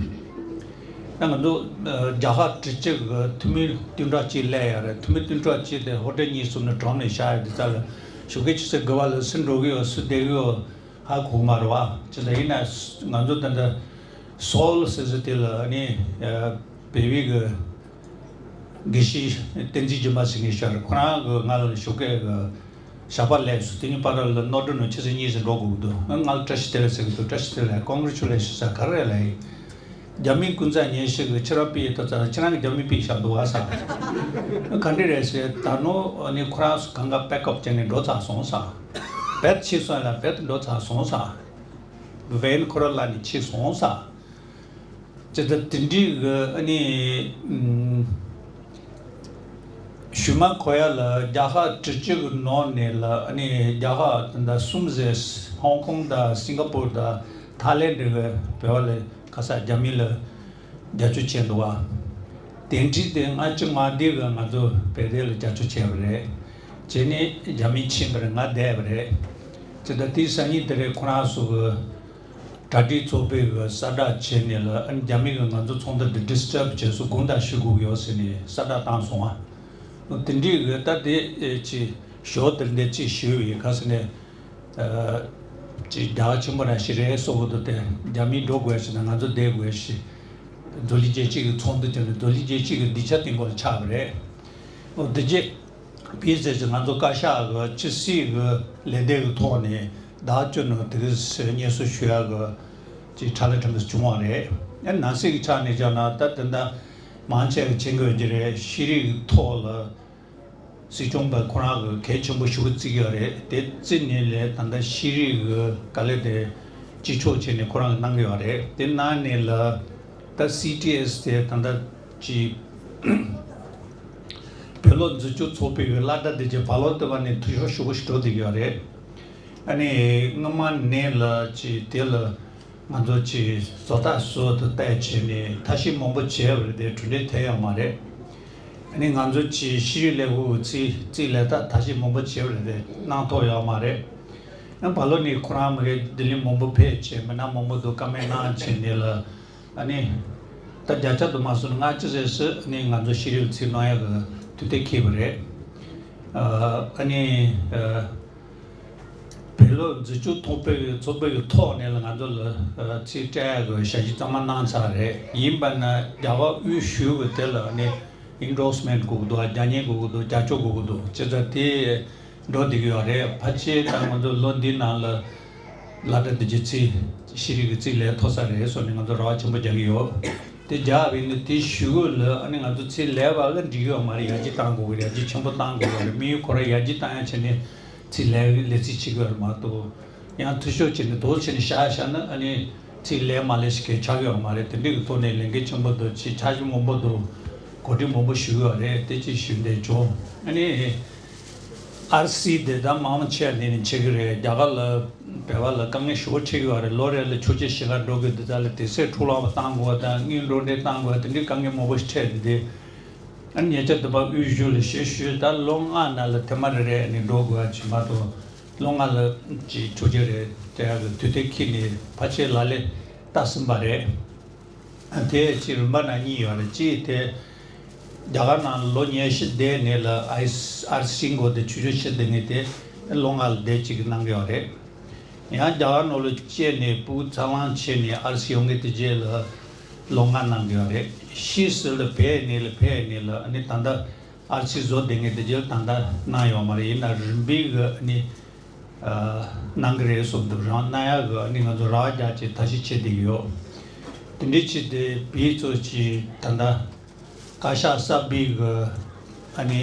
ད་ང་ཚོ་ཨ་རྒྱ་གར་དྲུག་ཅུ་གི་འཐུས་མི་བདུན་ཕྲག་གཅིག་སླེབས་ཡོད་རེད། འཐུས་མི་བདུན་ཕྲག་གཅིག་དེ་ཧོ་ཊེལ་གཉིས་གསུམ་ནས་གྲོམ་ནས་བཞག་ཡོད་དུས་ཙམ་ལ་ཞོགས་ཀས་ཆུ་ཚོད་དགུ་པ་ལ་སུ་འགྲོ་གི་ཡོད་སུ་བསྡད་གི་ཡོད་ཧ་གོ་མ་རེད་བ། ཅི་ལ་ཡིན་ན་ང་ཚོ་ད་ལྟ་སོལ་ཟེར་ཟེར་དེ་ལ་ཨ་ནི་ཨ་བོད་པའི་གི་དགེ་བཤེས་བསྟན་འཛིན་སྒྱུ་མ་ཟེར་མཁན་ཞིག་རེད། ཁོ་རང་གི་ང་ལ་ཞོགས་ཀས་གི་ཞག་པ་སླེབས་སོང་། དེ་ནི་པ་ར་ལ་ནོར་འགྲོ་ནོ་ཆུ་ཚོད་གཉིས་ཙམ་འགྲོ་དགོས་ཀྱི་འདུག་ང་ལ་བཀྲ་ཤིས་བདེ་ལེགས་ཟེར་གྱི་འདུག་བཀྲ་ཤིས་བདེ་ལེགས། ཀོང་གི་རེ་ཆུ་ལེ་ཤི་ཟེར་ག་རེ་རེད་ལབ་ཡིན། རྒྱ་མིའི་སྐུ་ཚབ་ཉེ་ཤི་གི་ཁྱེད་རང་ཕུད་ཡོད་ད་ཚ་ཁྱེད་རང་གི་རྒྱ་མི་ཕུད་བཞག་འདུག་བ་ས། ག་འདྲ་རེད་ཟེར། ད་ནོ་ནི་ཁོ་རང་ཚོ་གང་ག་པེག་ཨབ་བྱས་ནས་འགྲོ་ཚར་སོང་ས། བེད་ཕྱིན་སོང་ལ་བེད་འགྲོ་ཚར་སོང་ས། བེན་ཁོ་ར་ལ་ནི་ཕྱིན་སོང་ས། ཅེས་ད་དེ་འདྲའི་གི་ཨ་ནི་ཨུམ་ཞུས་མ་གོ་ཡ་ལ་རྒྱ་གར་དྲུག་ཅུ་གི་ནང་ནས་ལ་ཨ་ནི་རྒྱ་གར་ད་ལྟ་གསུམ་ཟེར། ཧོང་ཀོང་དང་སིང་ག་པོར་དང་ཐའི་ལེན་ཌི་གི་བོད་པ་ལ་ག་ས་རྒྱ་མི་ལ་རྒྱབ་སྐྱོར་བྱས་འདུག་བ། དེ་འདྲའི་དེ་ང་ཅི་མ་བདེ་གི་ང་ཚོ་བལ་དེ་ལ་རྒྱབ་སྐྱོར་བྱས་པ་རེད། བྱས་ནས་རྒྱ་མི་ཕྱིན་པ་རེད། ང་བསྡད་པ་རེད། ཅེས་ད་དེའི་སང་ཉིན་དེ་རེད་ཁོ་རང་ཚོ་གི་གྲ་སྒྲིག་ཚོགས་པའི་གི་གསལ་བསྒྲགས་བྱས་ནས་ལ་ཨ་ནི་རྒྱ་མི་གི་ང་ཚོ་ཚོགས་འདུ་འདི་ཌི་སི་ཊརབ་བྱས་སོང་། དགོངས་དག་ཞུ་དགོས་ཀྱི་ཡོད་ཟེར་ནས་གསལ་བསྒྲགས་བཏང་སོང་ཨ། དེ་འདྲའི་གི་ད་དེ་ཨེ་ཅི་ཞོ་དེར་འདི་ཅི་ཞུས་པའི་ག་ཟེར་ནས་ཨ་ཅི་རྒྱ་གར་ཆེན་པོ་ར་ཞིག་རེད་སོགས་ཀྱི་འདུག་དེ་རྒྱ་མི་འགྲོ་དགོས་ཟེར་ན་ང་ཚོ་བསྡད་དགོས་ཞེས་འཛམ་གླིང་རྒྱལ་སྤྱི་གི་ཚོགས་འདུ་བྱས་ནས་འཛམ་གླིང་རྒྱལ་སྤྱི་གི་སྡིངས་ཆ་སྟེང་སྐོར་ལ་ཆགས་པ་རེད། འོ་དེ་རྗེས། བི་ཟེར་ཚེ་ང་ཚོ་བཀའ་ཤག་གི་ཕྱི་སྲིད་ཀྱི་ལས་སྡེ་གི་ཐོག་ནས་བདག་སྐྱོན་ནང་དེ་གི་སྙན་སེང་ཞུ་ཡག་གི་ཅིག་ཕྲ་ལ་ཕྲན་བུ་བྱུང་བ་རེད། ཨ་ནང་སྲིད་ཀྱི་ཆ་ནས་བྱས་ན་ད་དེ་འདྲ་མང་ཆེ་གི་མཁྱེན་གྱི་ཡོད་ཀྱི་རེད། ཤེས་རིག་གི་ཐོག་ལ་སྲིད་སྐྱོང་པ་ཁོ་རང་གི་གལ་ཆེན་པོ་ཞེ་པོ་བརྩི་གི་ཡོད་རེད། དེ་བརྩིས་ནས་ལས་ད་ལྟ་ཤེས་རིག་གི་དཀའ་ལས་དེ་གཅིག་ཆོག་བྱས་ནས་ཁོ་རང་གི་གནང་གི་ཡོད་རེད། དེ་གནང་ནས་ལ་ད་སི་ཊི་ཨེས་དེ་ད་ལྟ་ཅིག་བོད་ལོ་འཛིན་སྐྱོང་ཚོགས་པའི་གི་སློབ་གྲྭ་དེ་གྱི་བར་ལོ་དེ་བ་ནས་འཐུས་ཤོར་ཞེ་པོ་ཞིག་འགྲོ་བསྡད་ཀྱི་ཡོད་རེད། ཨ་ནི་སྔོན་མ་ནས་ལ་ཅིག་དེ་ལ་ང་ཚོ་ཅིག་བཟོ་ལྟ་བཟོ་དེ་བལྟས་བྱས་ནས་ཐབས་ཤེས་མང་པོ་བྱས་པ་རེད་དེ་གྲུབ་འབྲས་ཐོན་ཡོད་མ་རེད། ཨ་ནི་ང་ཚོ་ཅིག་ཤེས་རིག་ལས་ཁུངས་ཀྱི་རྩིས་རྩིས་ལས་ད་ཐབས་ཤེས་མང་པོ་བྱས་པ་རེད་དེ་གནང་ཐུབ་ཡོད་མ་རེད། ཨ་བར་ལོ་ནས་ཁོ་རང་མི་གའི་ལྡི་ལི་མང་པོ་ཕེབས་བྱས་མི་སྣ་མང་པོ་འདུག་བཀའ་མོལ་གནང་བྱས་ནས་ལ། ཨ་ནི། ད་བརྒྱ་ཆ་དུ་མ་སོང་ན་ལྔ་བཅུ་ཙམ་ཞིག་ཨ་ནི་ང་ཚོ་ཤེས་རིག་ཚིག་གནང་ཡག་གི་དུས་དེབ་ཁེལ་བ་རེད། ཨ་ནི། བོད་ལོ་འཛིན་སྐྱོང་ཚོགས་པའི་ཚོགས་པའི་ཐོག་ནས་ལ་ང་ཚོ་ལ་ཚིག་སྤྲད་ཡག་གི་ཞལ་བཞེས་གཙང་མ་གནང་ཚར་རེད། ཡིན་པ་ན་རྒྱ་གར་དབུས་གཞུང་གི་དེ་ལ་ཨ་ནི་ཨིན་ཌོར་སི་མེན་ཊི་དགོས་ཀྱི་འདུག་རྒྱ་སྙན་དགོས་ཀྱི་འདུག་རྒྱབ་སྐྱོར་དགོས་ཀྱི་འདུག་ཅེས་ད་དེ། འགྲོ་བསྡད་ཀྱི་ཡོད་རེད། ཕལ་ཆེར་ད་ང་ཚོ་ལོ་འདིའི་ནང་ལ་སློབ་གྲྭ་འདི་གྱི་ཚིག་ ཤེས་རིག་གི་རྩིས་ལས་མཐོ་ས་རེད་བསམ་ནས་ང་ཚོ་རེ་བ་ཆེན་པོ་རྒྱག་གི་ཡོད། དེ་རྒྱག་པ་ཡིན་ན་དེ་གཞུག་གུ་ལ་ཨ་ནི་ང་ཚོ་རྩིས་ལས་པ་ལ་འགྲིག་གི་ཡོད་མ་རེད། ཡར་རྒྱས་གཏང་དགོས་ཀྱི་རེད། ཡར་རྒྱས་ཆེན་པོ་གཏང་དགོས་ཀྱི་རེད། དམིགས་ཡུལ་ཁོ་རང་ཡར་རྒྱས་གཏང་ཡ་བྱས་ནས་རྩིས་ལས་ལས་རྩིས་བྱེད་ཀྱི་ཡོད་རེད་མ་གཏོགས། ཡང་འཐུས་ཤོར་བྱས་ནས་དོགས་བྱས་ནས་བཞག་བཞག་ན་ཨ་ནི་རྩིས་ལས་མ་ལས་ཞིག་གལ་ཆགས་ཀྱི་ཡོད་མ་རེད། དེ་འདྲའི་གི་ཐོག་ནས་ལས་འགན་ཆེན་པོ་འདུག་ཅེས་འཆར་གཞི་མང་པོ་འདུག་གོ་སྒྲིག་མང་པོ་ཞུ་གི་ཡོད་རེད། དེ་ཅིག་ཞུ་འདོད་བྱུང་། ཨ་ནི་ཨར་སི་དེ་ད་མང་ཆེ་བ་ནས་ནས་བྱེད་ཀྱི་རེད། རྒྱ་གར་ལ་བོད་པ་ལ་དཀའ་ངལ་ཞེ་པོ་འཕྲད་ཀྱི་ཡོད་རེད། ལོ་རེ་ལ་ཆོས་རྒྱུགས་ཤིག་ག་འགྲོ་དགོས་དུས་ཙ་ལ་དུས་ཚོད་འཕྲོ་བརླག་པ་བཏང་དགོས་པ་དང་དངུལ་འགྲོ་གྲོན་བཏང་དགོས་པ་དེ་འདྲའི་དཀའ་ངལ་མང་པོ་ཞིག་འཕྲད་དེ། ཨ་ནི་ཉེ་ཆར་དུ་བ་དབུས་གཞུང་ལ་ཞུ་ཞུས། ད་ལོ་ལྔ་ནང་ལ་ཐེངས་མ་རེ་རེ་ནས་འགྲོ་དགོས་པ་ཅིག་མ་གཏོགས། ལོ་ལྔ་ལ་ཅིག་ཆོས་རྒྱུགས་རེ་དེ་ཡག་གི་དུས་དེབ་ཁྱེར་ནས་ཕལ་ཆེར་ལག་ལེན་བསྟར་ཟིན་པ་རེད། དེ་ཅིག་རིམ་པ་ནང་གཉིས་ཡོད་རེད། གཅིག་དེ་རྒྱ་གར་ནང་ལོ་ཉི་ཤུ་བསྡད་ནས་ལ་ཨར་སི་འགོ་དེ་ཆོས་རྒྱུགས་ཆེད་དུ་ངེས་ཏེ་ལོ་ལྔ་ལ་བསྡད་ཅིག་གནང་གི་ཡོད་རེད། ཡང་རྒྱ་གར་ནང་ལ་སྐྱེས་ནས་ཕྲུ་གུ་འཚར་ལོངས་བྱས་ནས་ཨར་སི་ཡོང་གི་དེ་རྗེས་ལ་ལོ་ལྔ་གནང་གི་ཡོད་རེད། ཕྱིས་སུ་ལ་བོད་ནས་ལ་བོད་ནས་ལ་ཨ་ནི་ད་ལྟ་ཨར་སི་བཟོ་བསྡད་མཁན་དེ་རྗེས་ལ་ད་ལྟ་གནང་ཡོད་མ་རེད། ཡིན་ན་རིམ་པས་གི་ཨ་ནི་གནང་གི་རེད་བསམ་འདུག་རང་གནང་ཡག་གི་ཨ་ནི་ང་ཚོ་རག་རྒྱག་ཅིག་ཐབས་ཤེས་བྱེད་བསྡད་ཀྱི་ཡོད། དེ་འདྲའི་ཆེད་དུ་བོད་ཚོ་ཅིག་ད་ལྟ་བཀའ་ཤག་གསར་པའི་གི་ཨ་ནི་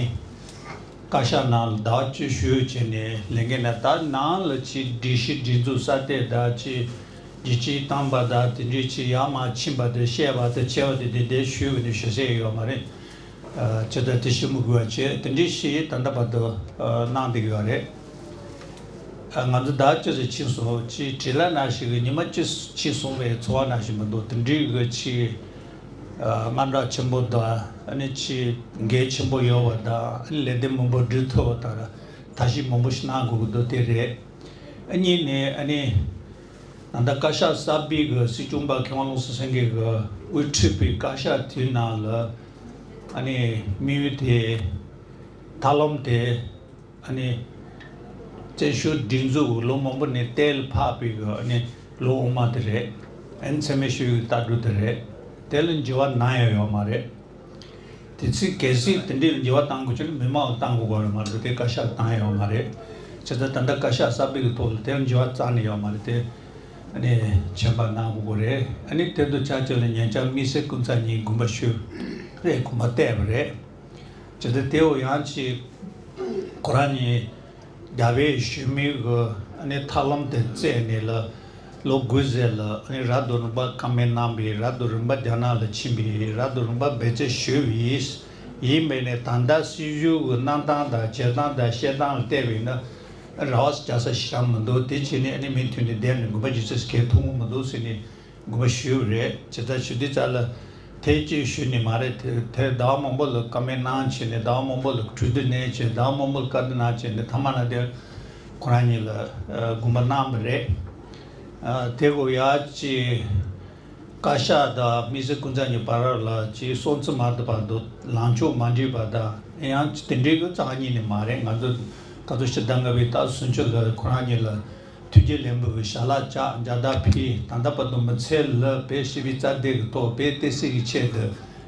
བཀའ་ཤག་ནང་ལ་ཟླ་བ་བཅུ་བཞི་བྱས་ནས་ལས་འགན་ན་ད་ནང་ལ་ཅིག་སྒྲིག་གཞི་སྒྲིག་འཛུགས་གསར་གཏོད་དང་ཅིག་རྒྱལ་སྤྱིའི་བཏང་པ་དང་དེ་འདྲའི་ཅིག་ཡར་མར་ཕྱིན་པ་དང་བཤད་པ་དང་བྱས་པ་དེ་དེ་འདྲའི་ཞུས་པ་ནི་ཞུ་ས་ཡོད་མ་རེད། ཇི་ལྟར་དེ་ཞུ་མི་དགོས་པ་བྱས་དེ་འདྲའི་ཞིག་ད་ལྟ་བར་དུ་གནང་བསྡད་ཀྱི་ཡོད་རེད། ང་ཚོ་ཟླ་གཅིག་ཙམ་ཕྱིན་སོང་། ཅིག་བྲེལ་བ་ནང་བཞིན་གྱི་ཉི་མ་གཅིག་ཕྱིན་སོང་བའི་ཚོར་བ་ནང་བཞིན་མི་འདུག་དེ་འདྲའི་གི་ཅིག་དངངས་སྐྲག་ཆེན་པོ་དང་ཨ་ནི་ཅིག་འགན་ཆེན་པོ་ཡོད་པ་དང་ཨ་ནི་ལས་དོན་མང་པོ་སྒྲུབ་ཐུབ་པ་དང་ཐབས་ཤེས་མང་པོ་ཞིག་གནང་དགོས་ཀྱི་འདུག་དེ་རེད། ཨ་གཉིས་ནས་ཨ་ནི་ད་ལྟ་བཀའ་ཤག་གསར་པའི་གི་སྲིད་སྐྱོང་པ་མཁས་དབང་བློ་བཟང་སེང་གེ་གི་དབུ་ཁྲིད་པའི་བཀའ་ཤག་དེའི་ནང་ལ་ཨ་ནི་དམིགས་ཡུལ་དེ་ཐབས་ལམ་དེ་ཨ་ནི་བཙན་བྱོལ་སྒྲིག་འཛུགས་ལོ་མང་པོ་ནས་གཏན་ལ་ཕབ་པའི་གི་ཨ་ནི་ལོ་འོ་མ་དེ་རེད། ཨ་ནི་འཚེ་མེད་ཞི་བའི་ལྟ་གྲུབ་དེ་རེད། དེ་ལ་འགྱུར་བ་གནང་ཡ་ཡོད་མ་རེད། དེ་ཚིག་གལ་སྲིད་དེ་འདྲའི་འགྱུར་བ་གཏང་དགོས་ཀྱི་ན་མི་མང་ལ་གཏང་དགོས་པ་རེད་མ་གཏོགས་དེ་བཀའ་ཤག་གཏང་ཡོད་མ་རེད། བྱས་ཙང་ད་ལྟ་བཀའ་ཤག་གསར་པའི་གི་ཐོག་ལ་དེར་འགྱུར་བ་རྩ་ནས་ཡོད་མ་རེད་དེ། ཨ་ནི་མཆན་པ་གནང་དགོས་ཀྱི་རེད། ཨ་ནི་དེ་དུ་ཆ་ཆེ་ལ་ཉེ་ཆར་དམིགས་བསལ་སྐུ་ཚབ་གཉིས་དགོངས་པ་ཞུས་རེད། དགོངས་པ་བཏད་པ་རེད། བྱས་ཙང་དེའོ་ཡང་ཅིག་ཁོ་རང་གཉིས་རྒྱ་བོད་གཞོན་མིའི་གི་ཨ་ནི་ཐབས་ལམ་དེ་བཙལ་ནས་ལ། ལོ་དགུ་ཙམ་ལ་ཨ་ནི་རབ་ཏུ་རིམ་པ་བཀའ་མོལ་གནང་བའི་རབ་ཏུ་རིམ་པ་རྒྱ་ནག་ལ་ཕྱིན་པའི་རབ་ཏུ་རིམ་པ་འབད་བརྩོན་ཞུས་པ་ཡིན། ཡིན་པས་ནས་ད་ལྟ་སྲིད་བྱུས་ཀྱི་གནང་སྟངས་དང་བྱེད་སྟངས་དང་བཤད་སྟངས་ལ་བལྟས་པས་ན་ར་བ་རྒྱག་ས་ཞེ་དྲག་མི་འདུག་དེ་བྱས་ནས་ཨ་ནི་མུ་མཐུད་ནས་བསྡད་ནས་དགོངས་པ་ཞུ་ས་གང་ཐུབ་ཀྱི་མི་འདུག་ཟེར་ནས་དགོངས་པ་ཞུས་པ་རེད། ཇི་ལྟར་ཞུ་དུས་ཙ་ལ་དེ་གཅིག་ཞུས་ནས་མ་རེད། དེ་དེ་ཟླ་བ་མང་པོ་ལ་བཀའ་མོལ་གནང་བྱས་ནས་ཟླ་བ་མང་པོ་ལ་གྲོས་བསྡུར་གནང་བྱས་ཟླ་བ་མང་པོ་ལ་བཀའ་བསྡུར་གནང་བྱས་ནས་མཐའ་མ་ན་དེ་ཁོ་རང་གཉིས་ལ་ཨ་དགོངས་པ་གནང་བ་རེད། ཨ་དེ་གོ་ཡ་ཅིག་བཀའ་ཤག་དང་དམིགས་བསལ་སྐུ་ཚབ་གཉིས་བར་ལ་ཅིག་སྲོག་འཛིན་མ་ཐུབ་པ་འདུག་ལངས་ཕྱོགས་མ་འགྲིག་པ་དང་ཡང་དེ་འདྲའི་གི་རྩ་བ་ཉིད་ནས་མ་རེད། ང་ཚོ་ག་ཚོད་ཞིབ་ལྟ་ང་བའི་ད་གསུང་ཆོས་ལ་ཁོ་རང་གཉིས་ལ་ཐུགས་རྗེ་ལེགས་འབུལ་གི་ཞལ་ལག་བཅག་མཇལ་དར་ཕུལ། ད་ལྟ་བར་དུ་མི་ཚེ་ལ་བོད་སྤྱི་པའི་རྩ་དོན་གི་ཐོག་བོད་བསྟན་སྲིད་ཀྱི་ཆེད་དུ་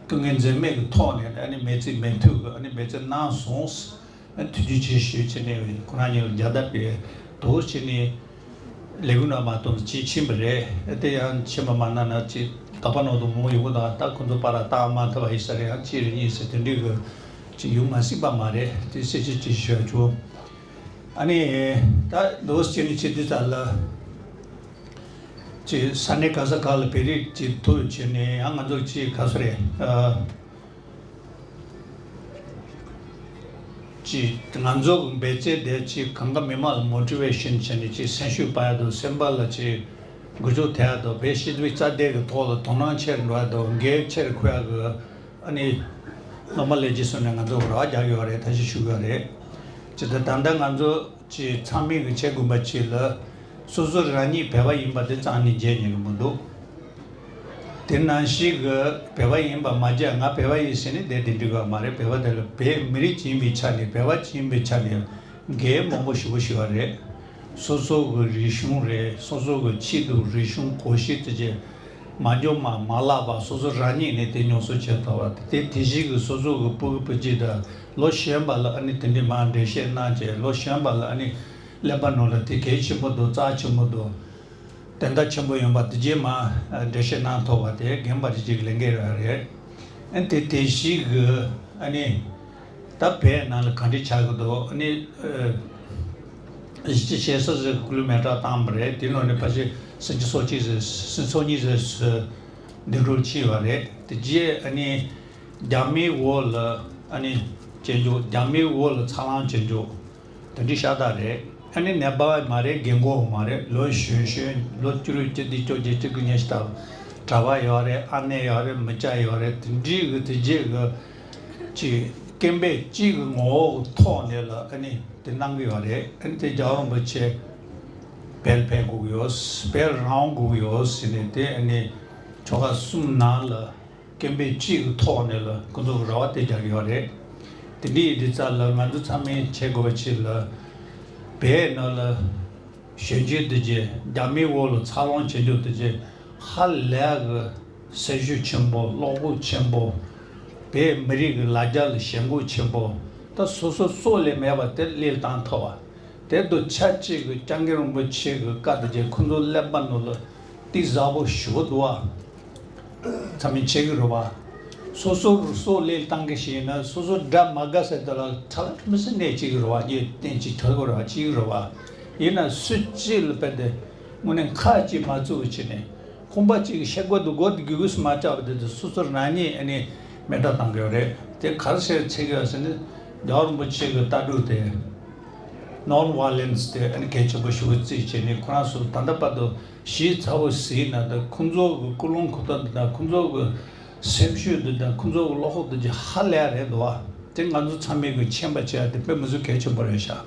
སྐུ་ངལ་འཛེམས་མེད་ཀྱི་ཐོག་ནས་ཨ་ནི་མི་ཚེ་མི་མཐུན་གི་ཨ་ནི་མི་ཚེ་གནང་སོང་། ཨ་ནི་ཐུགས་རྗེ་ཆེ་ཞུ་བྱས་ནས་ཁོ་རང་གཉིས་ལ་མཇལ་དར་ཕུལ་དོ་བྱས་ནས་ལས་འགུལ་ནང་མ་གཏོགས་ཅིག་ཕྱིན་པ་རེད། དེ་ཡང་ཕྱིན་པ་མ་གནང་ན་ཅིག་དགག་པ་གནང་དུ་མོ་ཡོང་གི་དང་ད་ཁོ་ཚོ་པར་བཏང་མ་ཐུབ་པ་ཡིན་ས་རེད། ཡང་ཅིག་རེ་གཉིས་ཟེར་དེ་འདྲའི་གི་ཅིག་ཡོང་མ་སྲིད་པ་མ་རེད། དེ་ཤེས་བྱེད་ཅིག་ཞུ་ཆོག་ཨ་ནི་ད་ལོ་སྐྱེ་ནི་ཆེ་དུས་ཙམ་ལ་ཅིག་ས་གནས་ག་ས་ག་ལ་བོད་རིགས་ཅིག་ཐུག་བྱས་ནས་ཡང་ང་ཚོ་ཅིག་ག་ས་རེད། ཨ་ཅིག་ང་ཚོ་གི་འབད་བརྩོན་དེ་ཅིག་གང་ག་མི་མང་ལ་མོ་ཊི་ཝེ་ཤན་བྱས་ནས་ཅིག་སེམས་ཤུགས་སྤར་ཡ་དང་སེམས་པ་ལ་ཅིག་འགུལ་སྐྱོད་ཐེབས་ཡ་དང་བོད་སྤྱི་པའི་རྩ་དོན་གི་ཐོག་ལ་དོ་སྣང་ཆེར་འགྲོ་ཡ་དང་འགན་ཆེར་འཁུར་ཡ་གི་ཨ་ནི་སློབ་མ་ལས་བྱེད་གསུམ་ནས་ང་ཚོ་རག་རྒྱག་ཡོད་རེད། ཐབས་ཤེས་ཞུ་གི་ཡོད་རེད། ཇི་ལྟར་ད་ལྟ་ང་ཚོ་ཅིག་ཚང་མས་གི་བྱེད་དགོས་པ་ཅིག་ལ་སོ་སོ་རང་ཉིད་བོད་པ་ཡིན་པ་དེ་རྩ་ནས་བརྗེད་ཉན་གི་མི་འདུག་དེ་ནང་བཞིན་གི་བོད་པ་ཡིན་པ་མ་བརྗེད་ང་བོད་པ་ཡིན་ཟེར་ནས་བསྡད་དེ་འགྲིག་གི་མ་རེད། བོད་པ་དེ་ལ་བོད་མི་རིགས་ཅིག་ཡིན་པའི་ཆ་ནས་བོད་པ་ཅིག་ཡིན་པའི་ཆ་ནས་འགན་མང་པོ་ཞེ་པོ་ཞིག་ཡོད་རེད། སོ་སོ་གི་རིག་གཞུང་རེད། སོ་སོ་གི་ཆེད་དུ་རིག་གཞུང་གོམས་གཤིས་དེ་ཅིག་མ་འཇོམས་པ་མ་བརླག་པ་སོ་སོ་རང་ཉིད་ནས་དེ་མྱོང་ཚོར་བྱེད་ཐུབ་པ་དེ་དེ་བཞིན་གྱི་སོ་སོ་གི་སྤུ་གུ་སྤུན་མཆེད་དང་ལོ་གཞོན་པ་ལ་ཨ་ནི་དེ་འདྲའི་མར་འགྲེལ་བཤད་གནང་བྱས་ལོ་གཞོན་པ་ལ་ཨ་ནི་ཀླད་པ་ནང་ལ་དེ་གལ་ཆེན་པོ་འདུག་རྩ་ཆེན་པོ་འདུག་དོན་དག་ཆེན་པོ་ཡིན་པ་དེ་རྗེས་མ་འགྲེལ་བཤད་གནང་ཐུབ་པ་དེ་རྒན་པ་རེ་གཅིག་ལས་འགན་རེད། ཨ་ནི་དེ་དེ་བཞིན་གི་ཨ་ནི་ད་བོད་ནང་ལ་ག་འདྲ་ཆགས་ཀྱི་འདུག་ཨ་ནི་གཞིས་བྱེས་ས་ཟེར་ཀུ་ལུ་མེ་སྲེག་བཏང་བ་རེད། དེ་ལོ་ནས་ཕལ་ཆེར་སུམ་ཅུ་སོ་གཅིག་ཟེར་སུམ་ཅུ་སོ་གཉིས་ཟེར་སུ་འདི་འགྲོ་ཕྱིན་པ་རེད། དེ་རྗེས་ཨ་ནི་རྒྱ་མིའི་འོག་ལ་ཨ་ནི་བྱེད་འཇུག་རྒྱ་མིའི་འོག་ལ་འཚར་ལོངས་བྱེད་འཇུག་དེ་འདྲའི་ཤ་སྟག་རེད། ཨ་ནི་ནད་པ་མ་རེད། རྒན་གོག་མ་རེད། ལོ་གཞོན་གཞོན་ལོ་བཅུ་དྲུག་བཅུ་བདུན་བཅོ་བརྒྱད་བཅུ་དགུ་ཉི་ཤུ་ལྟ་བུ། གྲྭ་པ་ཡོད་རེད། ཨ་ནེ་ཡོད་རེད། མི་སྐྱ་ཡོད་རེད། དེ་འདྲའི་གི་དེ་རྗེས་གི་ཅིག་སྐད་འབོད་གཅིག་གི་ངོ་བོ་གི་ཐོག་ནས་ལ་ཨ་ནི་དེ་གནང་གི་ཡོད་རེད། ཨ་ནི་དེ་རྒྱལ་བ་རིན་པོ་ཆེ་བལ་ཕེབས་དགོས་ཀྱི་ཡོད། བལ་རང་དབང་དགོས་ཀྱི་ཡོད་ཟེར་ནས་དེ་ཨ་ནི་ཆོལ་ཁ་གསུམ་ནང་ལ་སྐད་འབོད་གཅིག་གི་ཐོག་ནས་ལ་ཁོ་ཚོ་གི་རེ་བ་དེ་རྒྱག་གི་ཡོད་རེད། དེ་འདྲའི་ཡིན་དུས་ཙང་ལ་ང་ཚོ་ཚང་མས་བྱེད་དགོས་པ་ཅིག་ལ་བལ་ནང་ལ་གཞོན་སྐྱེས་དེ་རྗེས་རྒྱ་མིའི་འོག་ལ་འཚར་ལོངས་བྱེད་རྒྱུ་དེ་རྗེས་ཧ་ལས་གི་སེམས་ཤུགས་ཆེན་པོ། བློ་ཁོག་ཆེན་པོ། བོད་མི་རིགས་ཀྱི་ལ་རྒྱ་ལ་ཞེན་ཁོག་ཆེན་པོ། ད་སོ་སོ་སྲོག་ལས་མེད་པ་དེ་སླེབས་བཏང་ཐུབ་པ། དེ་དུ་ཆབས་ཅིག་གི་སྐྱབས་མགོན་རིན་པོ་ཆེ་གི་བཀའ་དེ་རྗེས་ཁོ་ཚོ་ཀླད་པ་ནང་ལ་ཏིག་ཟབ་པོ་ཞེ་པོ་འདུག་ཨ། ཚང་མས་བྱེད་ཀྱི་རེད་བ། སོ་སོར་སྲོག་བློས་བཏང་གི་ཞིག་ཡིན་ན་སོ་སོ་དགྲ་མ་དགའ་ཟེར་དེ་ལ་ཁྲ་ལ་མི་སྲིད་གནས་བྱེད་ཀྱི་རེད་བ། རྒྱུ་རྟེན་གྱི་ཐོ་གོ་རེད་བ། བྱེད་ཀྱི་རེད་བ། ཡིན་ན་སུ་གཅིག་ལ་དཔེ་དེ་དངོས་གནས་ཁ་ཅིག་མ་བཙུགས་བྱས་ནས་ཁང་པ་གཅིག་གི་ཤེལ་སྒོ་དེ་སྒོ་དེ་གུ་གུ་སུ་མ་བཅག་པ་དེ་དུ་སོ་སོར་རང་ཉིད་ཨ་ནི་མེ་སྲེག་བཏང་གི་ཡོད་རེད། དེ་ག་རེ་བྱས་བྱེད་ཀྱི་ཡོད་ཟེར་ན་རྒྱལ་བ་རིན་པོ་ཆེ་གི་ལྟ་གྲུབ་དེ། Non violence དེ་ཨ་ནི་གལ་ཆེན་པོ་ཞེ་པོ་བརྩིས་བྱས་ནས་ཁོ་རང་ཚོ་ད་ལྟ་བར་དུ་ཞིབ་ཚགས་པོ་གཟིགས་ན་ད་ཁོང་ཚོ་གི་ཀུན་སློང་ཁོ་ཐག་འདི་དང་ཁོང་ཚོ་གི་སེམས་ཤུགས་འདི་དང་ཁོང་ཚོ་གི་བློ་ཁོག་འདི་ཧ་ལས་རེད་འདུག་བ། དེ་ང་ཚོ་ཚང་མས་གི་མཁྱེན་པ་བྱས་དེ་དཔེ་མི་སྲིད་གལ་ཆེན་པོ་རེད་ཤག་